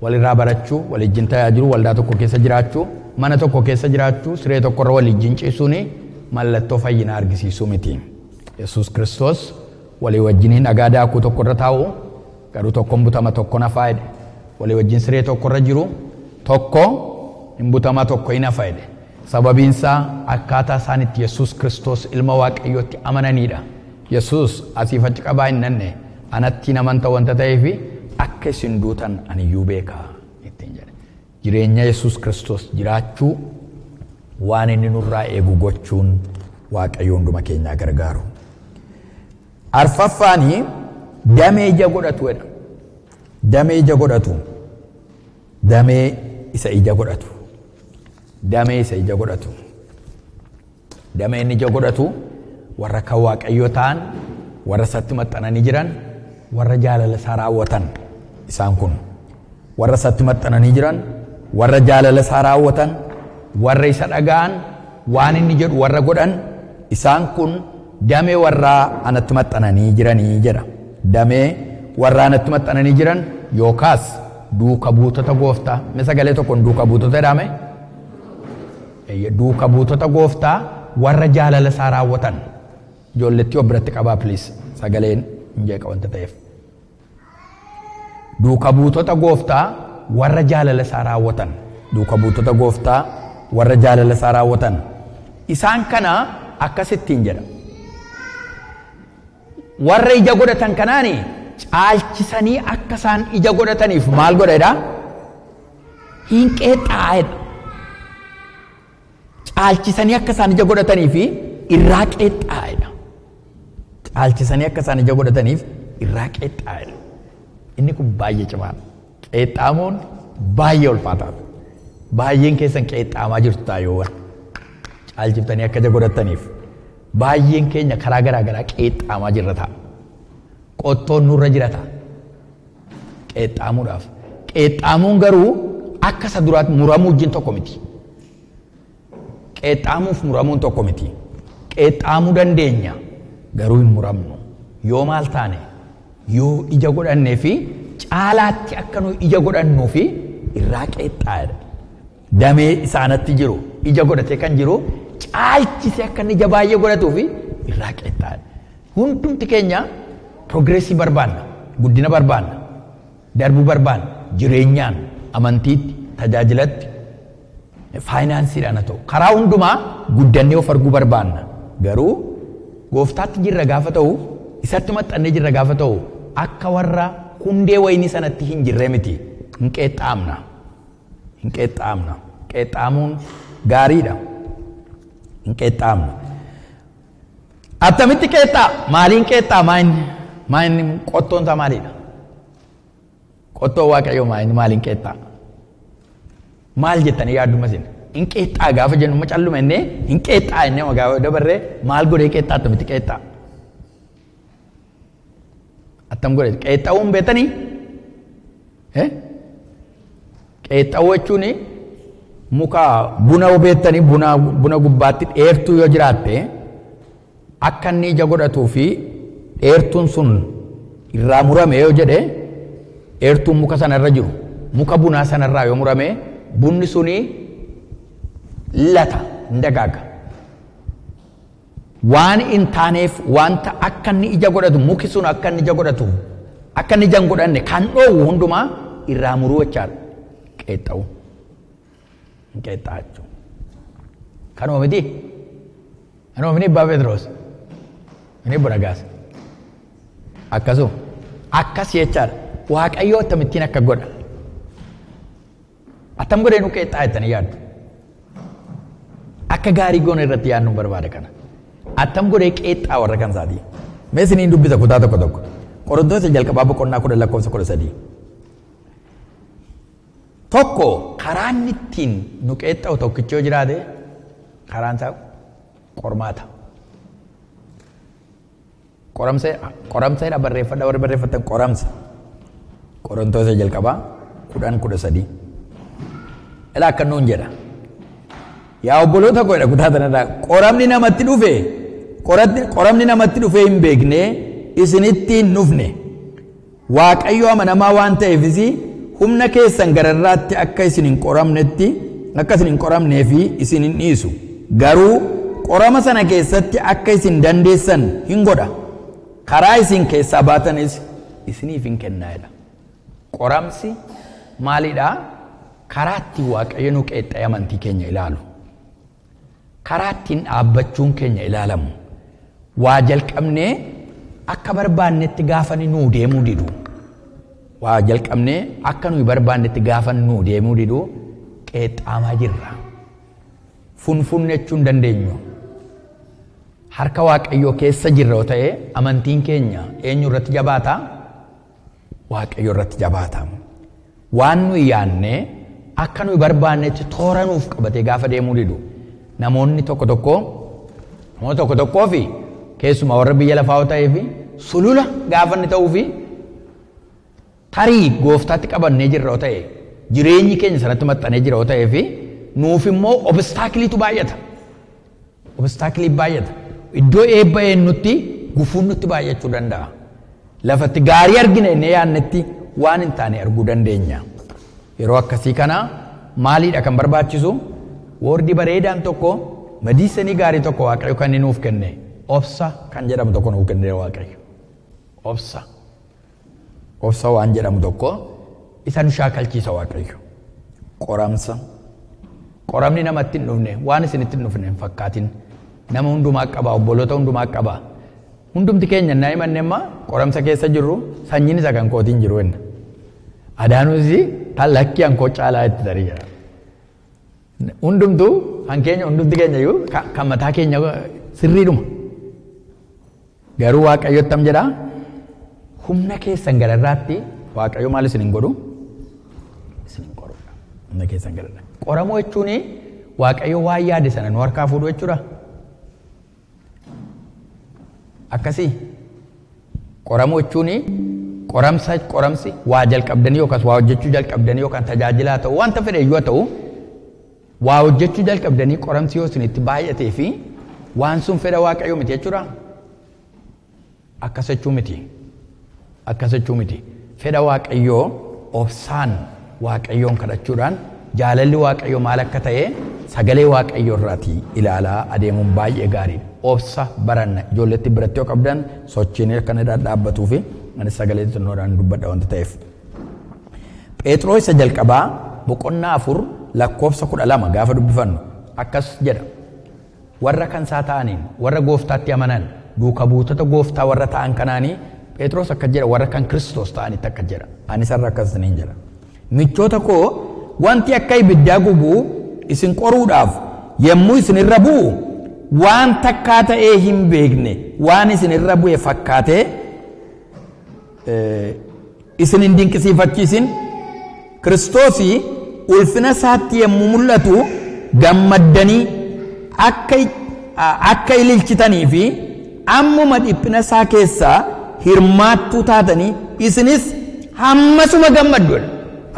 walirraa barachuu, waliin tajaajiluu, waldaa tokko keessa jiraachuu, mana tokko keessa jiraachuu, siree tokkorra waliin ciisuun mallattoo fayyinaa argisiisuu miti. Yesuus Kiristoos walii wajjiniin dhagaa daakuu tokkorra taa'u, Garuu tokkoon butama tokkoon hafaa jedhe. Walii wajjin siree tokkorra jiru tokko hin butama tokko hin hafa jedhe. Sababiin isaa akkaataa isaan itti Yesuus Kiristoos ilma Waaqayyootti amananiidha. Yesuus asiif achi qabaa hin nanne anatti amanta wanta ta'eef akka isin duutan aniyyuu beeka ittiin jedhe. Jireenya Yesuus Kiristoos jiraachuu waan inni nurraa eegu gochuun Waaqayyo hunduma keenyaa gargaaru. Arfaffaanii damee ija godhatu jedha. Damee ija godhatu. Damee isa ija godhatu. Damee isa ija godhatu. Damee inni ija godhatu warra kan Waaqayyo ta'an, warra isatti maxxananii jiran, warra jaalala isaa raawwatan isaan kun. Warra isatti maxxananii jiran, warra jaalala isaa raawwatan, warra isa dhaga'an, waan inni jedhu warra godhan, isaan kun damee warra anatti maxxananii jiranii jedha. Damee warra anatti maxxananii jiran yookaas duuka buutota gooftaa. Mee sagalee tokkoon duuka buutota jedhame? Duuka buutota gooftaa warra jaalala isaa raawwatan. Ijoollettii of biratti qabaa please. Sagaleen hin jeeqa wanta ta'eef. Duuka buutota gooftaa warra jaalala isaa raawwatan. Duuka buutota gooftaa warra jaalala isaa raawwatan. Isaan kana akkasittiin jedha. Warra ija godhatan kanaani caalchisanii akka isaan ija godhataniif maal godhedha? Hin qeexxaa'edha. Caalchisanii akka isaan ija godhataniif irraa qeexxaa'edha. Caalchisanii akka isaan ija godhataniif irraa qeexxaa'edha. Inni kun baay'ee cimaadha. Qeexxaamuun baay'ee ulfaataadha. Baay'een keessan qeexxaamaa jirtu taayyoowwan. Caalchiftanii akka ija godhataniif. Baay'een keenya karaa garaa garaa qeexxaamaa jirra ta'a. Qottoon nurra jira ta'a. Qeexxaamuudhaaf. Qeexxaamuun garuu akka isa duraatti muramuu wajjin tokko miti. Qeexxaamuuf muramuun tokko miti. Qeexxaamuu dandeenya garuu hin muramnu. Yoo maal taane yoo ija godhannee fi caalaatti akka nu ija godhannuu fi irraa qeexxaa'edha. Damee isaanatti jiru ija godhatee kan jiru caalchisee akka inni ija baay'ee godhatuu fi irraa qeexxaa'edha. Hundumti keenya progressii barbaanna, guddina barbaanna, darbuu barbaanna, jireenyaan, amantiitti, tajaajilatti, faayinaansiidhaan haa ta'u. Karaa hundumaa guddannee of arguu barbaanna. Garuu gooftaatti jirra gaafa ta'u, isatti maxxannee jirra gaafa ta'u, akka warra hundee wayinii sanatti hin jirre miti. Hin qeexxaamna. Hin qeexxaamna. Qeexxaamuun gaariidha. Hin qeexxaamna. Attamitti qeexxaa? Maaliin qeexxaa? Maa inni qottoon isaa maalidha? Qottoo Waaqayyoo maa inni maaliin qeexxaa? Maal jettanii yaadduma isin? Hin qeexxaa gaafa jennu ma calluma innee hin qeexxaa innee gaafa dabarree maal godhee qeexxaa attamitti qeexxaa? Attam godhee qeexxaa'uun beektanii? Qeexxaa'uu jechuun muka buna beektanii buna gubbaatti dheertuu yoo jiraatte akka inni ija godhatuu fi dheertuun sun irraa murame yoo jedhe dheertuun muka sanarra jiru muka bunaa sanarraa yoo murame bunni suni lata hin dagaaga. Waan hin taaneef wanta akka inni ija godhatu muki sun akka inni ija godhatu akka inni ija hin godhanne kan dhoowwu hundumaa irraa muruu jechaadha. Qeexxa'u. Hin qeexxaa jechuudha. Kanuma miti? Kanuma miti Abbaa Phexros? Inni Obbo Nagaas? Akkasuma. Akkas jechaadha. Waaqayyoo akkamittiin akka godha? Attam godhee nu qeexxaa jettanii yaaddu? Akka gaarii goone irratti yaadnu barbaada kana. Attam godhee qeexxaa warra kan isaatii. Mee isiniin dubbisa kutaa tokko tokko. Qorontoota jalqabaa boqonnaa 10 lakkoofsa 13. Tokko karaa inni ittiin nu qeexxa'u tokkichi yoo jiraate karaan isaa qormaata. Qoramsa jedha barreeffadha warri barreeffatan qoramsa. Qorontoota jalqabaa 10:13. Ilaa akka nuun jedha. Yaa obboloota koo jedha kutaa tanarraa qoramni namatti dhufe qoramni namatti dhufee hin beekne isinitti hin dhufne. Waaqayyo amanamaa waan ta'eefis humna keessan gararraatti akka isin hin qoramnetti akka isin hin qoramnee fi isin hin dhiisu. Garuu qorama sana keessatti akka isin dandeessan hin godha. Karaa isin keessaa baatanis isiniif hin kennaa jedha. Qoramsi maalidhaa? Karaa ittiin Waaqayyo nu qeexxee amantii keenya ilaalu. Karaa ittiin dhaabbachuun keenya ilaalamu. Waa jalqabnee akka barbaannetti gaafa nuu deemuu didu. Waa jalqabnee akka nuyi barbaannetti gaafa nuu deemuu didu qeexxaamaa jirra. Funfunne jechuu hin dandeenyu. Harka Waaqayyoo keessa jirra yoo ta'e amantiin keenya eenyu irratti jabaata? Waaqayyo irratti jabaata. Waan nuyi yaadne akka nuyi barbaannetti toora nuuf qabatee gaafa deemuu didu. Namoonni tokko tokko namoota tokko tokkoo fi keessumaa warra biyya lafaa yoo ta'ee fi sulula gaafa inni ta'uu fi tarii gooftaatti qabannee jirra yoo ta'e jireenyi keenya sanatti maxxanee jira yoo ta'ee fi nuuf immoo obstaakiliitu baay'ata. Obstaakilii baay'ata. Iddoo eebba eenyutti gufuun nutti baay'achuu danda'a. Lafatti gaarii argina inni yaadnetti waan hin taane arguu dandeenya. Yeroo akkasii kana maaliidha kan barbaachisu? Woordii bareedaan tokko madiisenii gaarii tokko Waaqayyo kan inni nuuf kenne obsa kan jedhamu tokko nuuf kenne Waaqayyo. Obsa. Obsa waan jedhamu tokko isa nu shaakalchiisa Waaqayyo. Qoramsa. Qoramni namatti hin dhufne waan isinitti hin dhufne hin fakkaatin. Nama hundumaa qaba, obboloota hundumaa qaba. Hundumti keenya naa himanne amma qoramsa keessa jirru sanyiin isa kan kootiin jiru enna. Adaanuus lakkii hankoo caalaa itti tarii jira. Hundumtuu hankeenya hundumti keenya iyyuu kan mataa keenya sirriidhuma. Garuu Waaqayyo attam jedhaa? Humna keessan gararraatti Waaqayyo maal isin hin godhu? Isin hin qorudha. Humna keessan gararraa. Qoramuu jechuun Waaqayyo waan yaade sana nu harkaa fuudhu jechuudha. Akkasii qoramuu jechuun qoramsi waa jalqabdanii yookaas waa hojjechuu jalqabdanii yookaan tajaajilaa ta'u wanta fedhe iyyuu ta'u waa hojjechuu jalqabdanii qoramsi yoo isinitti baay'atee fi waan sun fedha Waaqayyoo miti jechuudha. Akkas jechuu miti. Akkas jechuu miti. Fedha Waaqayyoo obsaan Waaqayyoon kadhachuudhaan jaalalli Waaqayyoo maal akka ta'e sagalee Waaqayyoo irraatii ilaalaa adeemuun baay'ee gaariidha. Obsa baranna ijoolleetti biratti yoo qabdan sochiin akka inni dhaabbatuu fi anis sagalee xinnoodhaan dubbadha wanta ta'eef. Phexros isa jalqabaa boqonnaa 4 lakkoofsa 12 gaafa dubbifannu akkas jedha. Warra kan isaa ta'aniin warra gooftaatti amanan duuka buutota gooftaa warra ta'an kanaanii Phexros akkas jedha warra kan Kiristoos ta'anitti akkas jedha. Anis har'a akkas isiniin jedha. Michoota koo wanti akka ibiddaa gubuu isin qoruudhaaf yommuu isinirra bu'u waan takkaa ta'ee hin beekne waan isinirra bu'e fakkaatee isin hin dinqisiifachiisin. Kiristoosii ulfina isaatti yommuu mul'atu gammaddanii akka ililchitanii fi ammuma dhiphina isaa keessaa hirmaattuu taatanii isinis hammasuma gammaddu.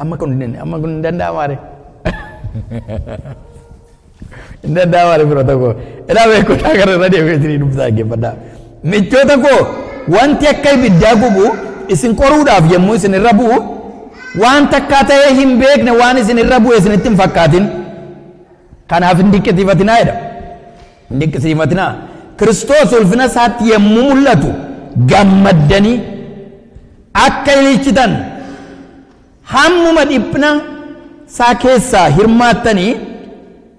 Amma kun hin danda'amaare. Hin danda'amaare firoota koo. Ilaa beekotaa kana irra deebi'ee isinii dubbisaa dhaggeeffadhaa. Michoota koo wanti akka ibiddaa gubu isin qoruudhaaf yommuu isin irra bu'u waan takkaa ta'ee hin beekne waan isin irra bu'e isinitti hin fakkaatin. Kanaaf hin dinqisiifatinaa jedha. Hin dinqisiifatinaa. Kiristoos ulfina isaatti yommuu mul'atu gammaddanii akka ililchitan hammuma dhiphina isaa keessaa hirmaattanii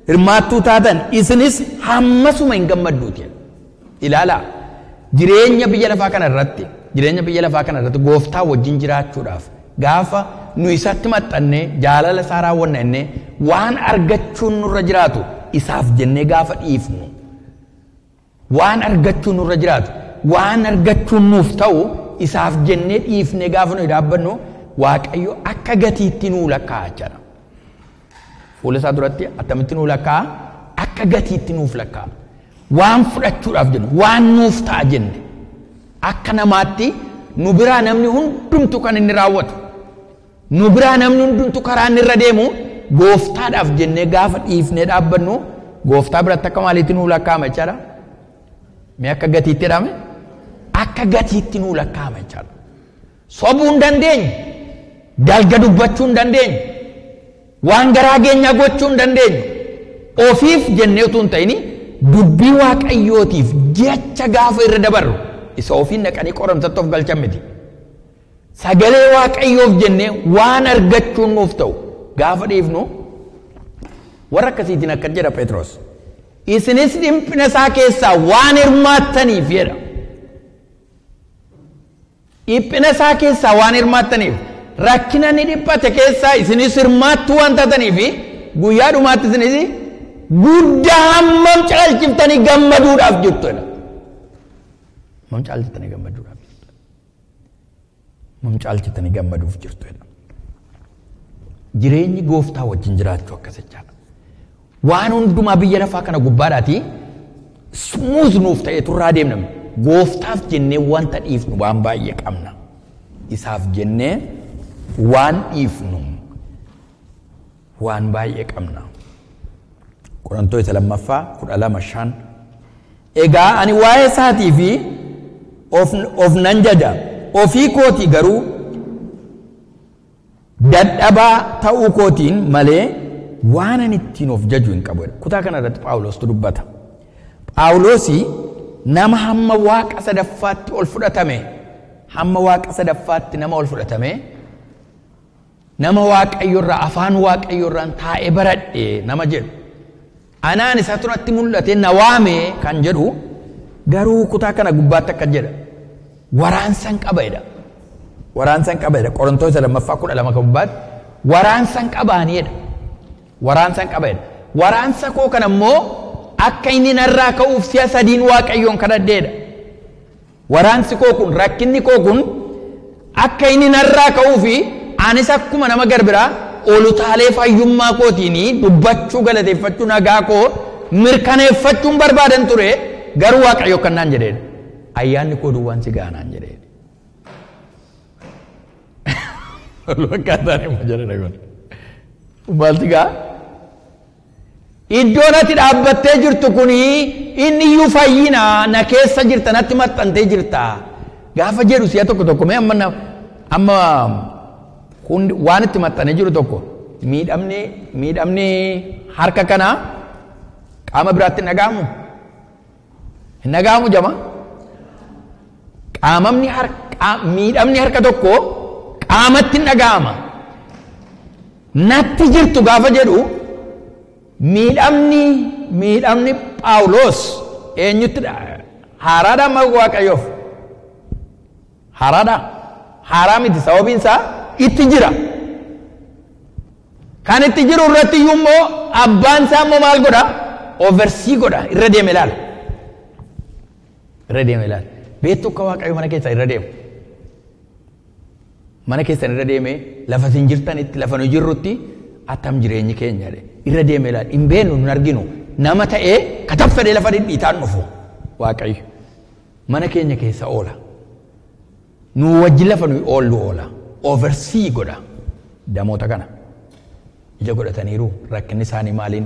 hirmaattuu taatan isinis hammasuma hin gammadduuti. Ilaalaa jireenya biyya lafaa kana irratti jireenya biyya lafaa kana irratti gooftaa wajjin jiraachuudhaaf gaafa nu isatti maxxannee jaalala isaa raawwanna innee waan argachuun nurra jiraatu isaaf jennee gaafa dhiifnu waan argachuun nurra jiraatu waan argachuun nuuf ta'u isaaf jennee dhiifnee gaafa nuyi dhaabbannu Waaqayyo akka gatiitti nuu lakkaa'a jechaadha. Fuula isaa duratti attamitti nuu lakkaa'a? Akka gatiitti nuuf lakkaa'a. Waan fudhachuudhaaf jennu waan nuuf ta'a jenne akka namaatti nu biraa namni hundumtu kan inni raawwatu nu biraa namni hundumtu karaa inni irra deemu gooftaadhaaf jennee gaafa dhiifnee dhaabbannu gooftaa biratti akka maaliitti nuu lakkaa'ama jechaadha. Mee akka gatiitti jedhame? Akka gatiitti nuu lakkaa'ama jechaadha. Sobuu hin dandeenyu, dalga dubbachuu hin dandeenyu, waan garaa keenyaa gochuu hin dandeenyu. Ofiif jennee utuu hin ta'in dubbii Waaqayyootiif jecha gaafa irra dabarru isa ofiin naqanii qoramsatti of galchan miti. Sagalee Waaqayyoof jennee waan argachuun nuuf ta'u gaafa dhiifnu warra akkasiitiin akka jedha Phexros. Isinis dhiphina isaa keessaa waan hirmaattaniif jedha. Dhiphina isaa keessaa waan hirmaattaniif rakkina inni dhiphate keessaa isinis hirmaattuu waan taataniif guyyaa dhumaatti isinis guddaa hammam caalchiftanii gammaduudhaaf jirtu jedha. Hammam caalchiftanii gammaduudhaaf jirtu. Hammam caalchiftanii gammaduuf jirtu jedha. Jireenyi gooftaa wajjin jiraachuu akkas jechaadha. Waan hundumaa biyya lafaa kana gubbaadhaati smooth nuuf ta'e turraa deemna. Gooftaaf jennee wanta dhiifnu waan baay'ee qabna. Isaaf jennee waan dhiifnu waan baay'ee qabna. Qorontoota 2 12:5. Egaa ani waa'ee isaatii fi of nan jaja. Ofii kootii garuu dadhabaa ta'uu kootiin malee waan ani ittiin of jaju hin qabu. Kutaa kana irratti Phaawulostu dubbata. Phaawulosi nama hamma waaqa sadaffaatti ol fudhatame, hamma waaqa sadaffaatti nama ol fudhatame, nama Waaqayyo irraa afaan Waaqayyo irraan taa'ee baradhe nama jedhu. Anaan isa turatti mul'ate na waame kan jedhu garuu kutaa kana gubbaatti akka jedha. Waraansan qaba jedha. Waraansan qaba jedha. Qorontoota 2 12 kan gubbaatti waraansan qabaanii jedha. Waraansan qaba jedha. Waraansa koo kana immoo akka inni narraa ka'uuf si'a sadiin Waaqayyoon kadhadheedha. Waraansi koo kun rakkinni koo kun akka inni narraa ka'uufi anis akkuma nama garbiraa olutaalee fayyummaa kootiin dubbachuu galateeffachuu nagaa koo mirkaneeffachuun barbaadan ture garuu Waaqayyo kan naan jedheedha. Ayyaanni koo duwwaan si ga'a naan jedheedha. Akkaataan immoo jedhana kun. Maalti ga'a? Iddoon ati dhaabbattee jirtu kuni inni iyyuu fayyina na keessa jirta natti maxxantee jirta. Gaafa jedhu si'a tokko tokko mee amma hundi waan itti maxxanee jiru tokko miidhamni harka kanaa qaama biraatti hin dhaga'amu? Hin dhaga'amu jama? Qaamamni harka miidhamni harka tokko qaamatti hin dhaga'ama. Natti jirtu gaafa jedhu miidhamni Phaawulos eenyutti haaraadha amma Waaqayyoof? Haaraadha. Haaraa miti sababiin isaa itti jira. Kan itti jiru irratti iyyuu immoo abbaan isaa immoo maal godha? Oversee godha. Irra deeme ilaala. Irra deeme ilaala. Beektu akka Waaqayyo mana keessa irra deemu. Mana keessan irra deeme lafa isin jirtanitti lafa nu jirrutti attam jireenyi keenya jedhe. Irra deeme ilaala. Hin beeknu nun arginu. Nama ta'ee kataffadee lafa dhidhiitaan dhufu Waaqayyo. Mana keenya keessa oola. Nu wajjin lafa nuyi oollu oola. Oversee godha. Damoota kana. Ija godhataniiru rakkinni isaanii maaliin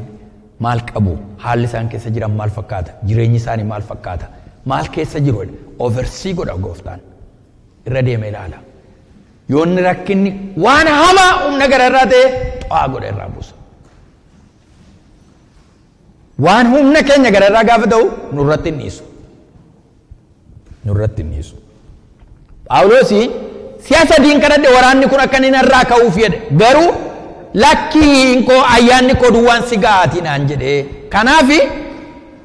maal qabu? Haalli isaan keessa jiran maal fakkaata? Jireenyi isaanii maal fakkaata? Maal keessa jiru? Oversee godha gooftaan. Irra deeme ilaala. Yoo inni rakkinni waan hamaa humna gararraa ta'e xaa godha irraa buusa. Waan humna keenya gararraa gaafa ta'u nurratti hin dhiisu. Nurratti hin dhiisu. Phaawulosi si'a sadiin kadhadhe waraanni kun akka inni narraa ka'uuf jedhe. Garuu lakkiin koo ayyaanni koo duwwaan si ga'aatii naan jedhe. Kanaaf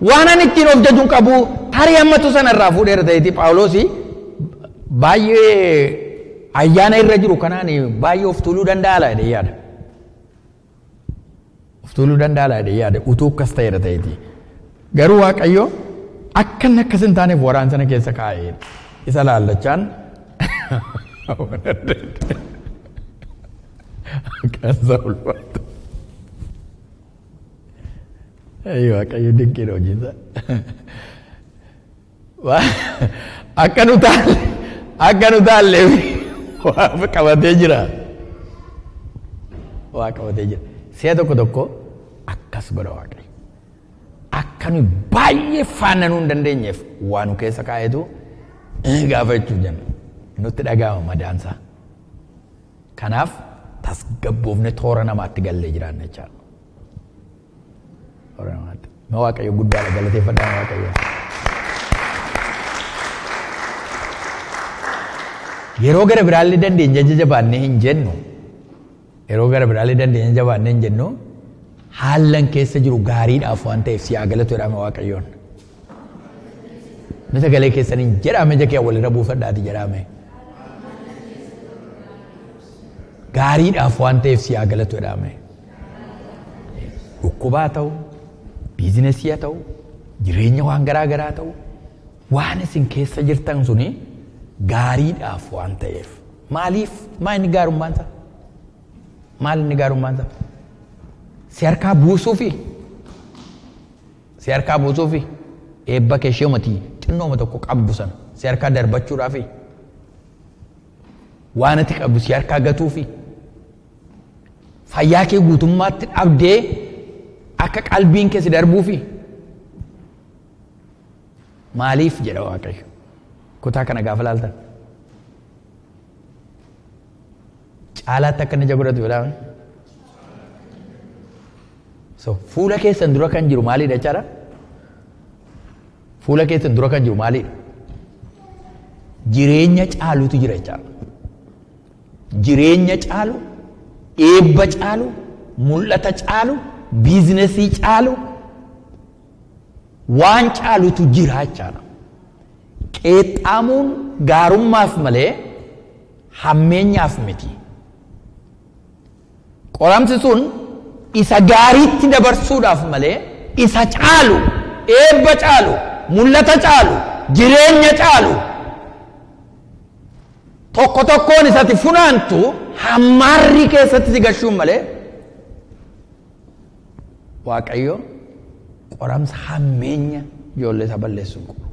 waan ani ittiin of jajuun qabu tarii hammatu sanarraa fuudheera ta'eeti Phaawulosi baay'ee ayyaana irra jiru kanaan baay'ee of tuuluu danda'a laa jedhee yaada. Of tuuluu danda'a laa jedhee yaada utuu akkas ta'eera ta'eeti. Garuu Waaqayyo akka inni akkas hin taaneef waraan sana keessa kaa'ee isa laallachaan Akkansa ulfaatu. Waaqayyo dinqiidha hojiinsa. Akka nu taalle akka nu taalleef waa qabatee jira. Waa qabatee jira. Si'a tokko tokko akkas godha Waaqayyo. Akka nu baay'ee faana nuu hin dandeenyeef waa nu keessa kaa'etu gaafa jechuuf jenna. Nutti dhaga'ama madaansaa. Kanaaf tasgabboofne toora namaatti gallee jiraanna jechaadha. Toora namaatti. Ma Waaqayyo guddaadha galateeffadhaa Waaqayyo. Yeroo gara biraallee dandeenya jajabaannee hin jennu. Yeroo gara biraallee dandeenya jabaannee hin jennu. Haallan keessa jiru gaariidhaaf waan ta'eef si haa galatu jedhame Waaqayyoon. Misa galee keessaniin jedhame ija kee walirra buufadhaati jedhame. Gaariidhaaf waan ta'eef si haa galatu jedhame. Dhukkubaa ta'u, biizinesii haa ta'u, jireenya waan garaa garaa ta'u, waan isin keessa jirtan suni gaariidhaaf waan ta'eef. Maaliif? Maal inni gaarummaan isaa? Maal inni gaarummaan isaa? Si harkaa buusuufi? Si harkaa buusuufi? Eebba kee ishee umatii xinnooma tokko qabdu sana si harkaa darbachuudhaafi? Waan ati qabdu si harkaa gatuufi? Fayyaa kee guutummaatti dhabdee akka qalbiin kee si darbuufi? Maaliif jedha Waaqayyo? Kutaa kana gaafa laaltan. Caalaatti akka inni ija godhatu jedhame. So fuula keessan dura kan jiru maalidha jechaadha? Fuula keessan dura kan jiru maalidha? Jireenya caalutu jira jechaadha. Jireenya caalu, eebba caalu, mul'ata caalu, biizinesii caalu, waan caalutu jira jechaadha. Qeexxaamuun gaarummaaf malee hammeenyaaf miti. Qoramsi sun isa gaariitti dabarsuudhaaf malee isa caalu, eebba caalu, mul'ata caalu, jireenya caalu tokko tokkoon isatti funaantu hammaarri keessatti si gashuun malee Waaqayyo qoramsa hammeenya ijoollee isaa balleessuu hin qabu.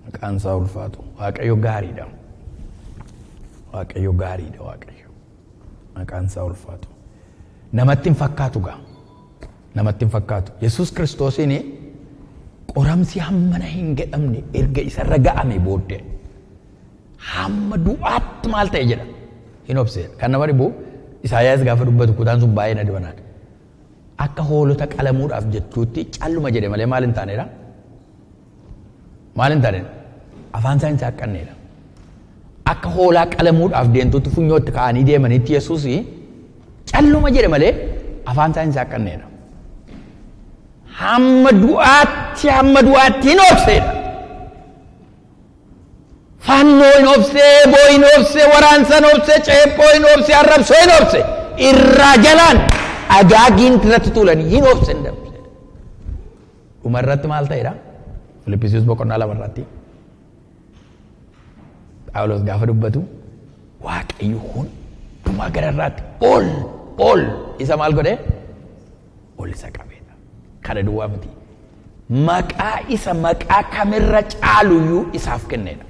Maqaan isaa ulfaatu. Waaqayyo gaariidha. Waaqayyo gaariidha Waaqayyo. Maqaan isaa ulfaatu. Namatti hin fakkaatu gaa. Namatti hin fakkaatu. Yesuus Kiristoosiin qoramsi hammana hin jedhamne erga isarra ga'ame booddee hamma du'aatti maal ta'e jedha. Hin obsee. Kan nama dhibu Isaayyaas gaafa dubbatu kutaan sun baay'ee na dhibanaan. Akka hoolota qalamuudhaaf jechuutti calluma jedhe malee maal hin taaneedha? Maal hin taaneedha? Afaan isaa hin saaqqanneedha. Akka hoolaa qalamuudhaaf deemtutti funyootti ka'anii deemanitti Yesuus calluma jedhe malee afaan isaa hin saaqqanneedha. Hamma du'aatti hin obseedha. Fannoo hin obsee, eeboo hin obsee, waraansa hin obsee, ceephoo hin obsee, arrabsoo hin obsee. Irraa jalaan agaagiin irratti tuulanii hin obsee hin dabse. Dhuma irratti maal ta'edha? Filippisius boqonnaa 2 irratti. Phaawulos gaafa dubbatu Waaqayyo hundumaa gararraatti ol ol isa maal godhe? Ol isa qabeedha. Kana duwwaa miti. Maqaa isa maqaa kamirra caaluyyuu isaaf kenneedha.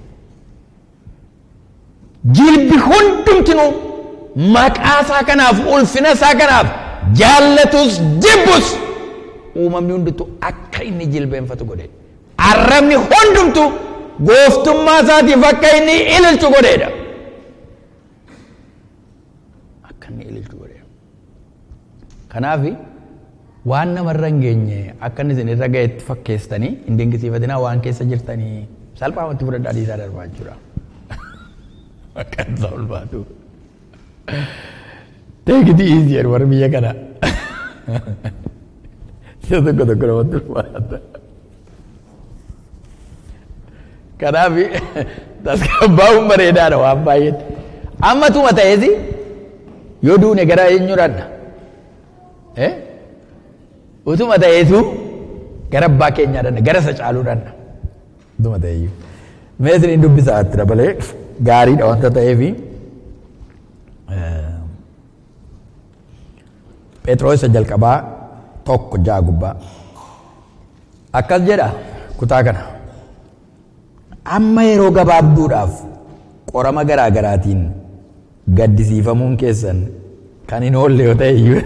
Jilbi hundumtinuu maqaa isaa kanaaf ulfina isaa kanaaf jaallatus jibbus uumamni hundumtu akka inni jilbeenfatu godhe. Arrabni hundumtu gooftummaa isaatiif akka inni ililchu godheedha. Akka inni ililchu godheedha. Kanaaf waan namarra hin geenye akka inni isin irra ga'etti fakkeessitanii hin dinqisiifatinaa waan keessa jirtanii salphaamatti fudhadhaa dhiisaa darbaa jechuudha. Maqaan isaa ulfaatu. Take it easy jedhu warri biyya kanaa. Si'a tokko tokko namatti ulfaata. Kanaaf tasgabbaa'uun bareedaadha waan baay'eetti. Amma tuma ta'ees yoo duune gara eenyu dhanna? Utuma ta'eetu gara abbaa keenyaa dhanna, gara isa caaluu dhanna. Utuma ta'eeyyuu. Mee isiniin dubbisaa itti dabalee gaariidha wanta ta'eefi. Phexros isa jalqabaa 1:6 gubbaa. Akkas jedha kutaa kana. Amma yeroo gabaabduudhaaf qorama garaa garaatiin gaddisiifamuun keessan kan hin oolle yoo ta'e iyyuu.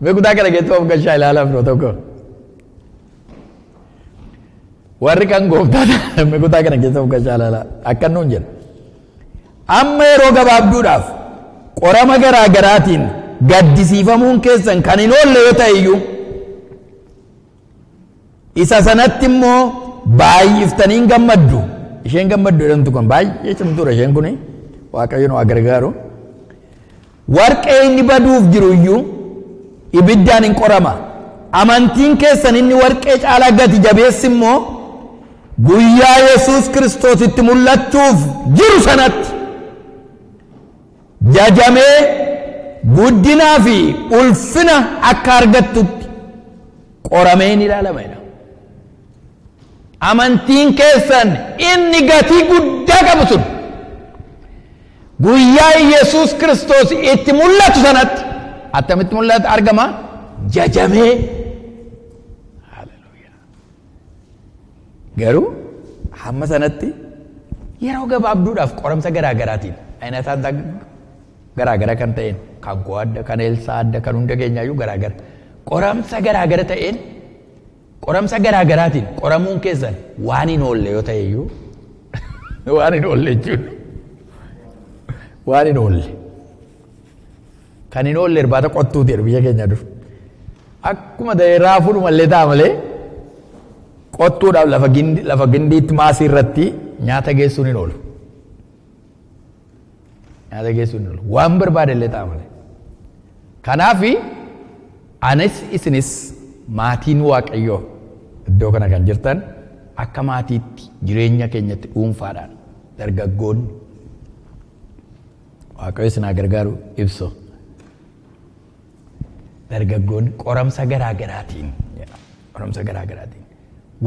Mee kutaa kana keessatti of gashaa ilaalaa firoo tokko. Warri kan gooftaa ta'an mee kutaa kana keessa of gashaa ilaalaa. Akkan nuun jedha. Amma yeroo gabaabduudhaaf qorama garaa garaatiin gaddisiifamuun keessan kan hin oolle yoo ta'e iyyuu Isa sanatti immoo baay'iftanii hin gammaddu. Isheen gammaddu jedhamtu kun baay'ee cimtuudha isheen kuni. Waaqayyo nu haa gargaaru. Warqee inni baduuf jiru iyyuu ibiddaan hin qorama. Amantiin keessan inni warqee caalaa gati jabeessi immoo guyyaa Yesuus Kiristoositti mul'achuuf jiru sanatti jajamee guddinaa fi ulfina akka argattutti qoramee ni ilaalama jedha. Amantiin keessan inni gatii guddaa qabu sun guyyaa Yesuus Kiristoos itti mul'atu sanatti attamitti mul'ata argama? Jajamee. Haleluuyaa. Garuu hamma sanatti yeroo gabaabduudhaaf qoramsa garaa garaatiin ayinataan garaa gara kan ta'een kan koo adda, kan Eelsaa adda, kan hunda keenyaayyuu garaa gara. Qoramsa garaa gara ta'een qoramsa garaa garaatiin qoramuun keessan waan hin oolle yoo ta'e iyyuu waan hin oolle jechuudha. Waan hin oolle. Kan hin oolle irbaata qottuuti jedhu biyya keenya dur. Akkuma ta'e raafuudhuma illee ta'a malee qottuudhaaf lafa gindiitti maasii irratti nyaata geessuun hin oolu. Nyaata geessuun hin oolu. Waan barbaade illee ta'a malee. Kanaaf anis isinis maatiin Waaqayyoo iddoo kana kan jirtan akka maatiitti jireenya keenyatti dhuunfaadhaan dargaggoonni Waaqayyo isin haa gargaaru ibsu. Dargaggoonni qoramsa garaa garaatiin qoramsa garaa garaatiin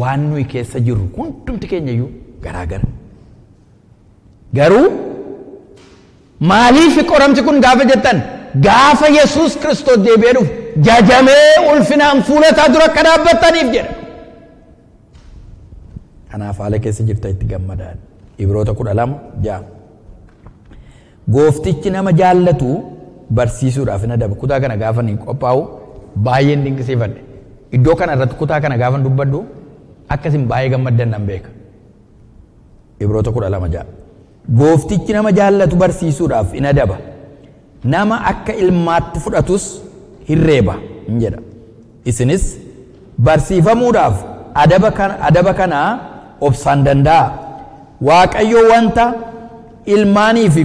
waan nuyi keessa jirru hundumti keenya iyyuu garaa gara. Garuu maaliif qoramsi kun gaafa jettan gaafa Yesuus Kiristoos deebi'ee dhufu jajamee ulfinaan fuula isaa dura akka dhaabbattaniif jedha. Kanaaf haala keessa jirta itti gammadaa. Ibroota 12:6. Gooftichi nama jaallatu barsiisuudhaaf hin adaba. Kutaa kana gaafa ni qophaa'u baay'een dinqisiifadhe. Iddoo kana irratti kutaa kana gaafa dubbadhu akkasin baay'ee gammaddan nan beeka. Ibroota 12:6. Gooftichi nama jaallatu barsiisuudhaaf hin adaba. Nama akka ilmaatti fudhatus hin reeba hin jedha. Isinis barsiifamuudhaaf adaba kanaa obsaan danda'a. Waaqayyo wanta ilmaaniif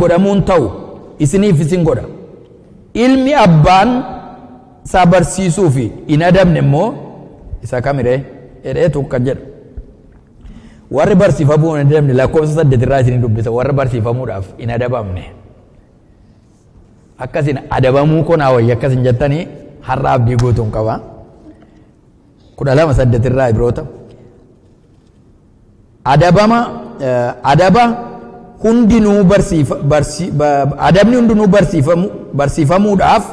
godhamuun ta'u isiniif isin godha. Ilmi abbaan isaa barsiisuu fi hin adabne immoo isa kamiree jedheetu kan jedha. Warri barsiifamuu hin adabne lakkoofsa 8 irraa isinii dubbisa. Warri barsiifamuudhaaf hin adabamne. Akkasin adabamuu koo naa wayya akkasin jettanii har'a abdii guutuun qaba. 12:8 irraa Ibroota. Adabama adaba hundinuu barsiifa barsi adabni hundinuu barsiifamu barsiifamuudhaaf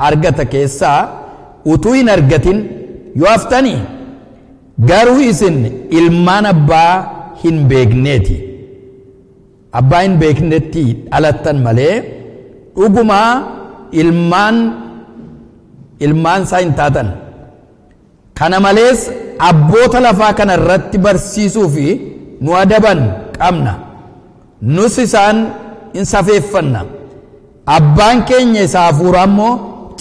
argata keessaa utuu hin argatin yoo haftanii garuu isin ilmaan abbaa hin beekneeti. Abbaa hin beeknetti dhalattan malee dhugumaa ilmaan isaa hin taatan. Kana malees abboota lafaa kana irratti barsiisuu fi nu adaban qabna. Nus isaan hin safeeffanna. Abbaan keenya isa hafuuraa immoo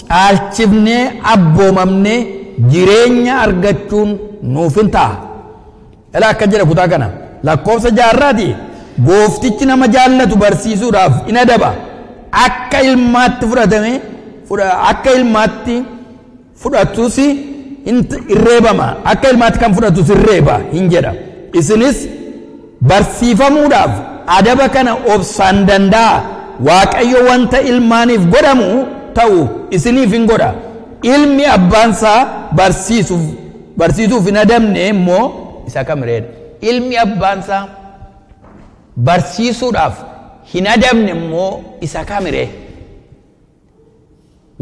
caalchifnee abboomamnee jireenya argachuun nuuf hin ta'a. Ilaa akka jedha kutaa kana lakkoofsa jaarraati. Gooftichi nama jaallatu barsiisuudhaaf in adaba. Akka ilmaatti fudhatame akka ilmaatti fudhatus hin reebama. Akka ilmaatti kan fudhatus hin reeba hin jedha. Isinis barsiifamuudhaaf adaba kana obsaan danda'a. Waaqayyo wanta ilmaaniif godhamu ta'u isiniif hin godha. Ilmi abbaansaa barsiisuuf hin adabne immoo isa kamireedha. Ilmi abbaansaa barsiisuudhaaf hin adabne immoo isa kamiree.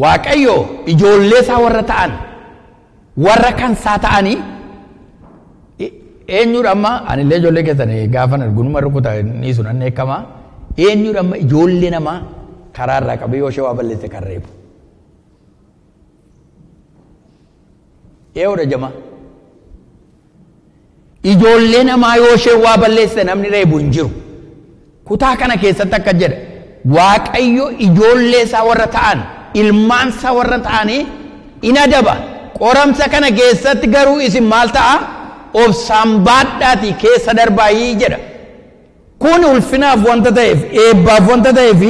Waaqayyo ijoollee isaa warra ta'an warra kansaa ta'anii eenyudha amma anillee ijoollee keessan gaafa argunuma rukuta ni sun anne eekama eenyudha amma ijoollee namaa karaa irraa qabee yoo ishee waa balleesse kan reebu. Eeyoodha jama. Ijoollee namaa yoo ishee waa balleesse namni reebu hin jiru. Kutaa kana keessatti akka jedha Waaqayyo ijoollee isaa warra ta'an Ilmaansa warra ta'anii in adaba. Qoramsa kana keessatti garuu isin maal ta'a? Obsaan baadhaatii keessa darbaayii jedha. Kun ulfinaaf wanta ta'eef, eebbaaf wanta ta'eef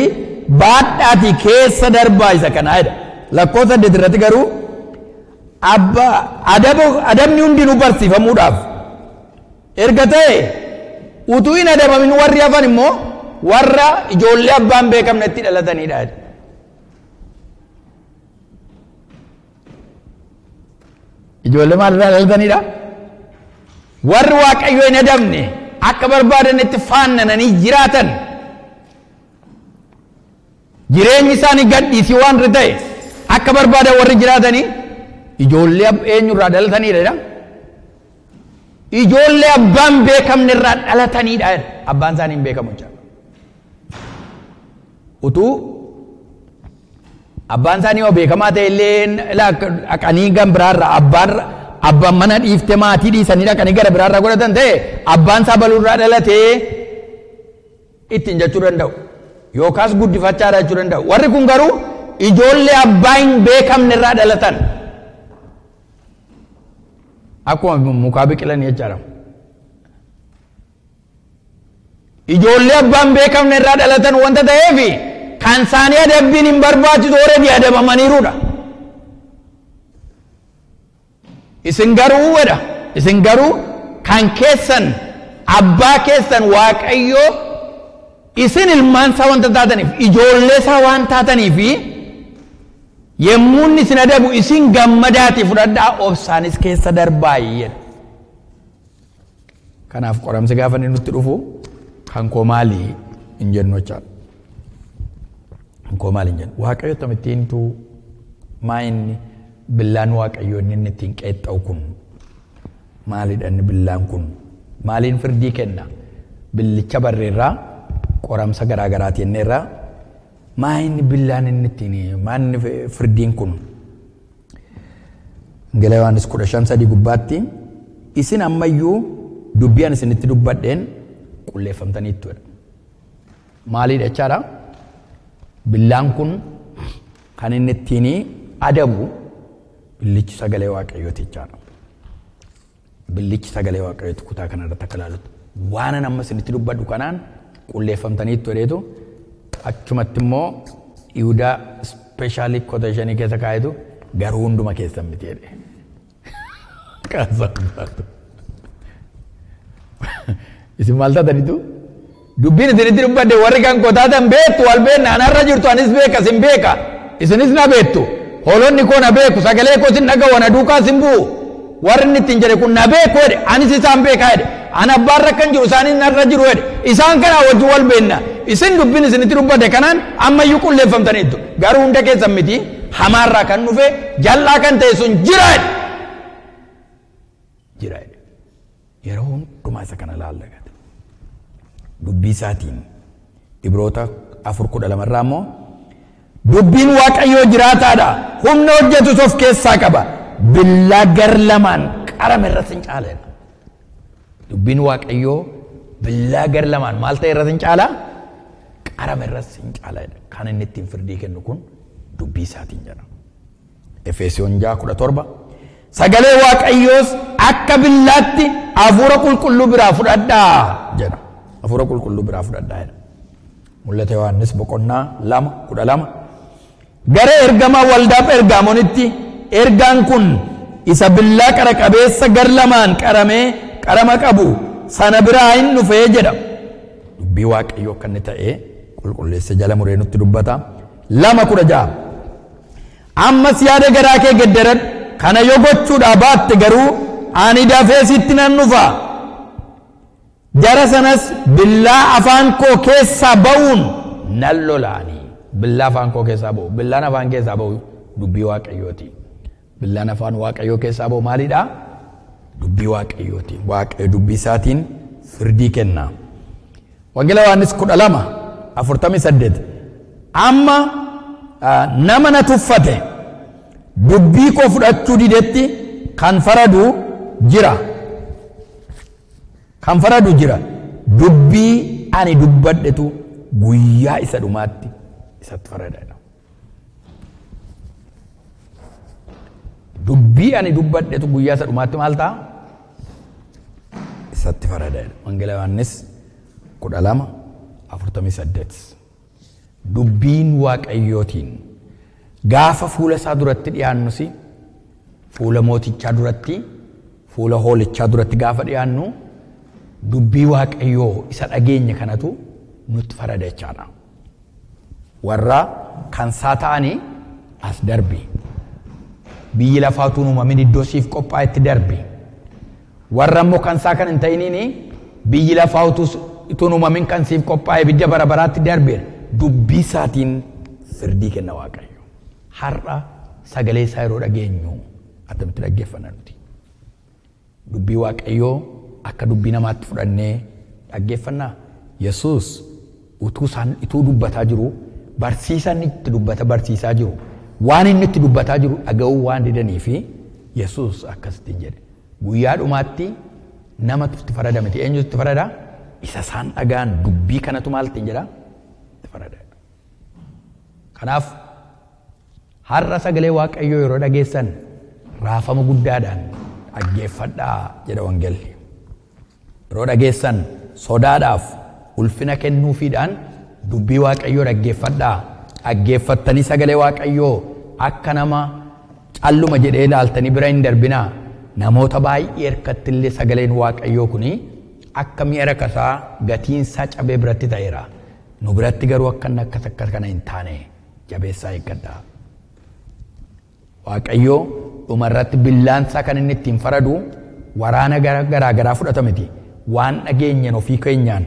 baadhaatii keessa darbaa isa kanaa jedha. Lakkoofsa 8 irratti garuu adabni hundinuu barsiifamuudhaaf erga ta'e utuu hin adabamin warri hafan immoo warra ijoollee abbaan beekamnetti dhalatanidha. Ijoollee maalirraa dhalatanidha? Warri Waaqayyo hin adabne akka barbaadanitti faannananii jiraatan jireenyi isaanii gadhiisii waan ta'e akka barbaadan warri jiraatanii ijoollee eenyurraa dhalatanidha? Ijoollee abbaan beekamne irraa dhalatanidha. Abbaan isaanii hin beekamu jechuudha. Utuu abbaan isaanii yoo beekamaa ta'e illee dhaqanii gara biraarraa abbaan mana dhiiftee maatii dhiisanii dhaqanii gara biraarraa godhatan ta'e abbaan isaa baluurraa dhalatee ittiin jechuu danda'u. Yookaas guddifachaadha jechuu danda'u. Warri kun garuu ijoollee abbaa hin beekamne irraa dhalatan. Akkuma mukaa biqilanii jechaadha. Ijoollee abbaan beekamne irraa dhalatan wanta ta'eef kan isaanii adabbiin hin barbaachisu already adabamaniirudha. Isin garuu jedha. Isin garuu kan keessan abbaa keessan Waaqayyoo isin ilmaan isaa wanta taataniif ijoollee isaa waan taataniif yemmuu inni isin adabu isin gammadaatii fudhadhaa obsaanis keessa darbaa jedha. Kanaaf qoramsi gaafa inni nutti dhufu kan koo maalii hin jennu jechaadha. Kan koo maali hin jennu. Waaqayyo akkamittiintu maa inni billaan Waaqayyo inni ittiin qeexxa'u kun maalidha inni billaan kun maaliin firdii kenna? Billicha barreerraa qoramsa garaa garaati jenneerraa maa inni billaan inni ittiin maa inni firdiin kun? Wangeela Yohaannis 15:3 gubbaatti isin ammayyuu dubbii ani isinitti dubbadheen qulleeffamtaniittu jedha. Maaliidha jechaadha? Billaan kun kan inni ittiin adabu billichi sagalee Waaqayyooti jechaadha. Billichi sagalee Waaqayyooti kutaa kanarratti akka ilaallutti. Waan ani amma isinitti dubbadhu kanaan qulleeffamtaniittu jedheetu achumatti immoo Yihudaa ispeeshaalii koteeshinii keessa kaa'etu garuu hunduma keessan miti jedhe. Isin maal taatanitu? Dubbiin isinitti dubbadde warri kan koo taatan beektu wal beekna anarra jirtu anis beeka isin beeka isinis na beektu hoolonni koo na beeku sagalee koo isin dhaga'u ana duukaa isin bu'u warri inni ittiin jedhe kun na beeku jedhe anis isaan beekaa jedhe ana abbaarra kan jiru isaanis narra jiru jedhe isaan kanaa wajjin wal beekna isin dubbiin isinitti dubbadde kanaan ammayyuu qulleeffamtaniittu garuu hunda keessan miti hamaarraa kan dhufe jal'aa kan ta'e sun jira jedhe. Jira jedhe. Yeroo hundumaa isa kana laallagate. Dubbii isaatiin Ibroota 4:12 irraa immoo dubbiin Waaqayyoo jiraataadha humna hojjetus of keessaa qaba billaa gar lamaan qarame irras hin caala jedha. Dubbiin Waaqayyoo billaa gar lamaan maal ta'e irras hin caala? Qarame irras hin caala jedha. Kan inni ittiin firdii kennu kun dubbii isaatiin jedha. Efesoon 6:17 sagalee Waaqayyoos akka billaatti hafuura qulqulluu biraa fudhadhaa jedha. Hafuura qulqulluu biraa fudhadhaa jedha. Mul'ata Yohaannis boqonnaa 2:12 gara ergamaa waldaa Phergaamonitti ergaan kun isa billaa qara qabeessa gar lamaan qaramee qarama qabu sana biraa hin dhufee jedha. Dubbii Waaqayyoo akka inni ta'e qulqulleessa jala muree nutti dubbata. 2:16 ammas yaada garaa kee gedderadhu kana yoo gochuudhaa baatte garuu ani dafee sitti nan dhufa. Jara sanas billaa afaan koo keessaa ba'uun nan lolaani. Billaa afaan koo keessaa ba'u. Billaan afaan keessaa ba'u dubbii Waaqayyooti. Billaan afaan Waaqayyoo keessaa ba'u maalidha? Dubbii Waaqayyooti. Waaqayyo dubbii isaatiin firdii kenna. Wangeela Yohaannis 12:48 amma nama na tuffate dubbii koo fudhachuu didetti kan faradu jira. Kan faradu jira. Dubbii ani dubbadhetu guyyaa isa dhumaatti isatti farada. Dubbii ani dubbadhetu guyyaa isa dhumaatti maal ta'a? Isatti farada jedha. Wangeela Yohaannis 12:48. Dubbiin Waaqayyootiin gaafa fuula isaa duratti dhiyaannus, fuula mootichaa duratti, fuula hoolichaa duratti gaafa dhiyaannu, dubbii Waaqayyoo isa dhageenye kanatu nutti farada jechaadha. Warra kansaa ta'anii as darbi. Biyyi lafaa utuu hin uumamin iddoo siif qophaa'etti darbi. Warra immoo kansaa kan hin ta'iniin biyyi lafaa utuu hin uumamin kan siif qophaa'e ibidda bara baraatti darbi. Dubbii isaatiin firdii kenna Waaqayyo. Har'a sagalee isaa yeroo dhageenyu attamitti dhaggeeffanna nuti? Dubbii Waaqayyoo akka dubbii namaatti fudhannee dhaggeeffannaa? Yesuus utuu isaan utuu dubbataa jiru, barsiisa inni itti dubbata barsiisaa jiru, waan inni itti dubbataa jiru dhaga'uu waan didanii fi Yesuus akkasittiin jedhe. Guyyaa dhumaatti namatu itti farada miti. Eenyutu itti farada? Isa isaan dhaga'an dubbii kanatu maal ittiin jedha? Itti farada. Kanaaf har'a sagalee Waaqayyoo yeroo dhageessan raafama guddaadhaan dhaggeeffadhaa jedha wangeelli. Yeroo dhageessan sodaadhaaf ulfina kennuufiidhaan dubbii Waaqayyoo dhaggeeffadhaa. Dhaggeeffattanii sagalee Waaqayyoo akka nama calluma jedhee ilaaltanii bira hin darbinaa. Namoota baay'ee harkatti illee sagaleen Waaqayyoo kuni akka mi'a rakasaa gatiinsaa cabee biratti ta'eera. Nu biratti garuu akka inni akkas akka kana hin taane jabeessaa eeggadhaa. Waaqayyoo dhumarratti billaansaa kan inni ittiin faradu waraana garaa garaa fudhata miti. Waan dhageenyeen ofii keenyaan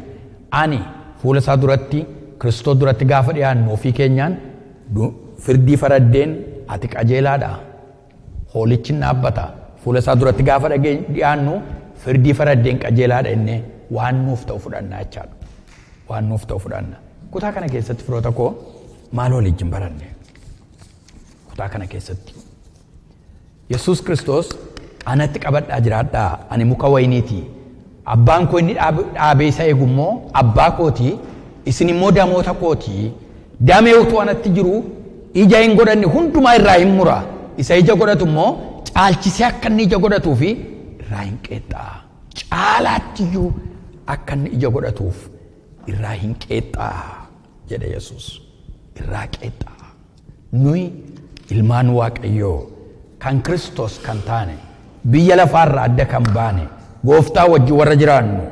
ani fuula isaa duratti, Kiristoos duratti gaafa dhiyaannu ofii keenyaan firdii faraddeen ati qajeelaadha. Hoolichi hin dhaabbata. Fuula isaa duratti gaafa dhiyaannu firdii faraddeen qajeelaadha innee waan nuuf ta'u fudhannaa jechaadha. Waan nuuf ta'u fudhanna. Kutaa kana keessatti firoota koo maal waliin baranne? Kutaa kana keessatti Yesuus Kiristoos anatti qabadhaa jiraadhaa, ani muka wayiniiti. Abbaan koo inni dhaabee isa eegu immoo abbaa kooti, isin immoo damoota kooti. Damee utuu anatti jiru ija hin godhanne hundumaa irraa hin mura. Isa ija godhatu immoo caalchisee akka inni ija godhatuu fi irraa hin qeexxaa. Caalaattiyyuu akka inni ija godhatuuf irraa hin qeexxaa jedhe Yesuus. Irraa qeexxaa. Nuyi ilmaan Waaqayyoo kan Kiristoos kan taane, biyya lafaarraa adda kan baane, gooftaa wajjin warra jiraannu,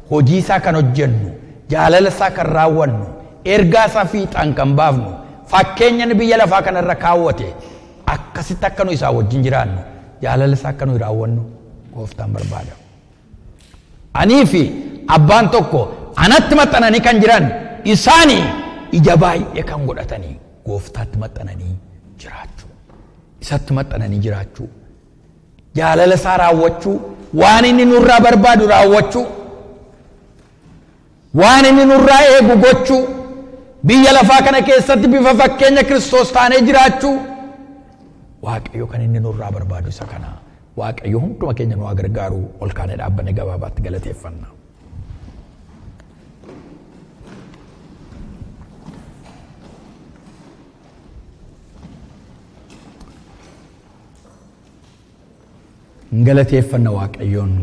hojii isaa kan hojjennu, jaalala isaa kan raawwannu, ergaa isaa fiixaan kan baafnu, fakkeenya inni biyya lafaa kanarra kaawwate akkasitti akka nu isaa wajjin jiraannu, jaalala isaa akka nu raawwannu gooftaan barbaada. Anii fi abbaan tokko, anatti maxxananii kan jiran isaanii ija baay'ee kan godhatanii gooftaatti maxxananii jiraachuu, isatti maxxananii jiraachuu, jaalala isaa raawwachuu, waan inni nurraa barbaadu raawwachuu, waan inni nurraa eegu gochuu, biyya lafaa kana keessatti bifa fakkeenya Kiristoos taanee jiraachuu. Waaqayyo kan inni nurraa barbaadu isa kana. Waaqayyo hunduma keenya nu haa gargaaru. Ol kaanee dhaabbanne gabaabaatti galateeffanna. Galateeffanna Waaqayyoon.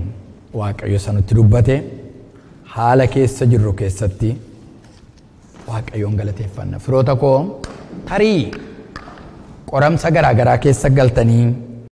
Waaqayyo sanutti dubbate haala keessa jirru keessatti Waaqayyoon galateeffanna. Firoota koo, tarii qoramsa garaa garaa keessa galtanii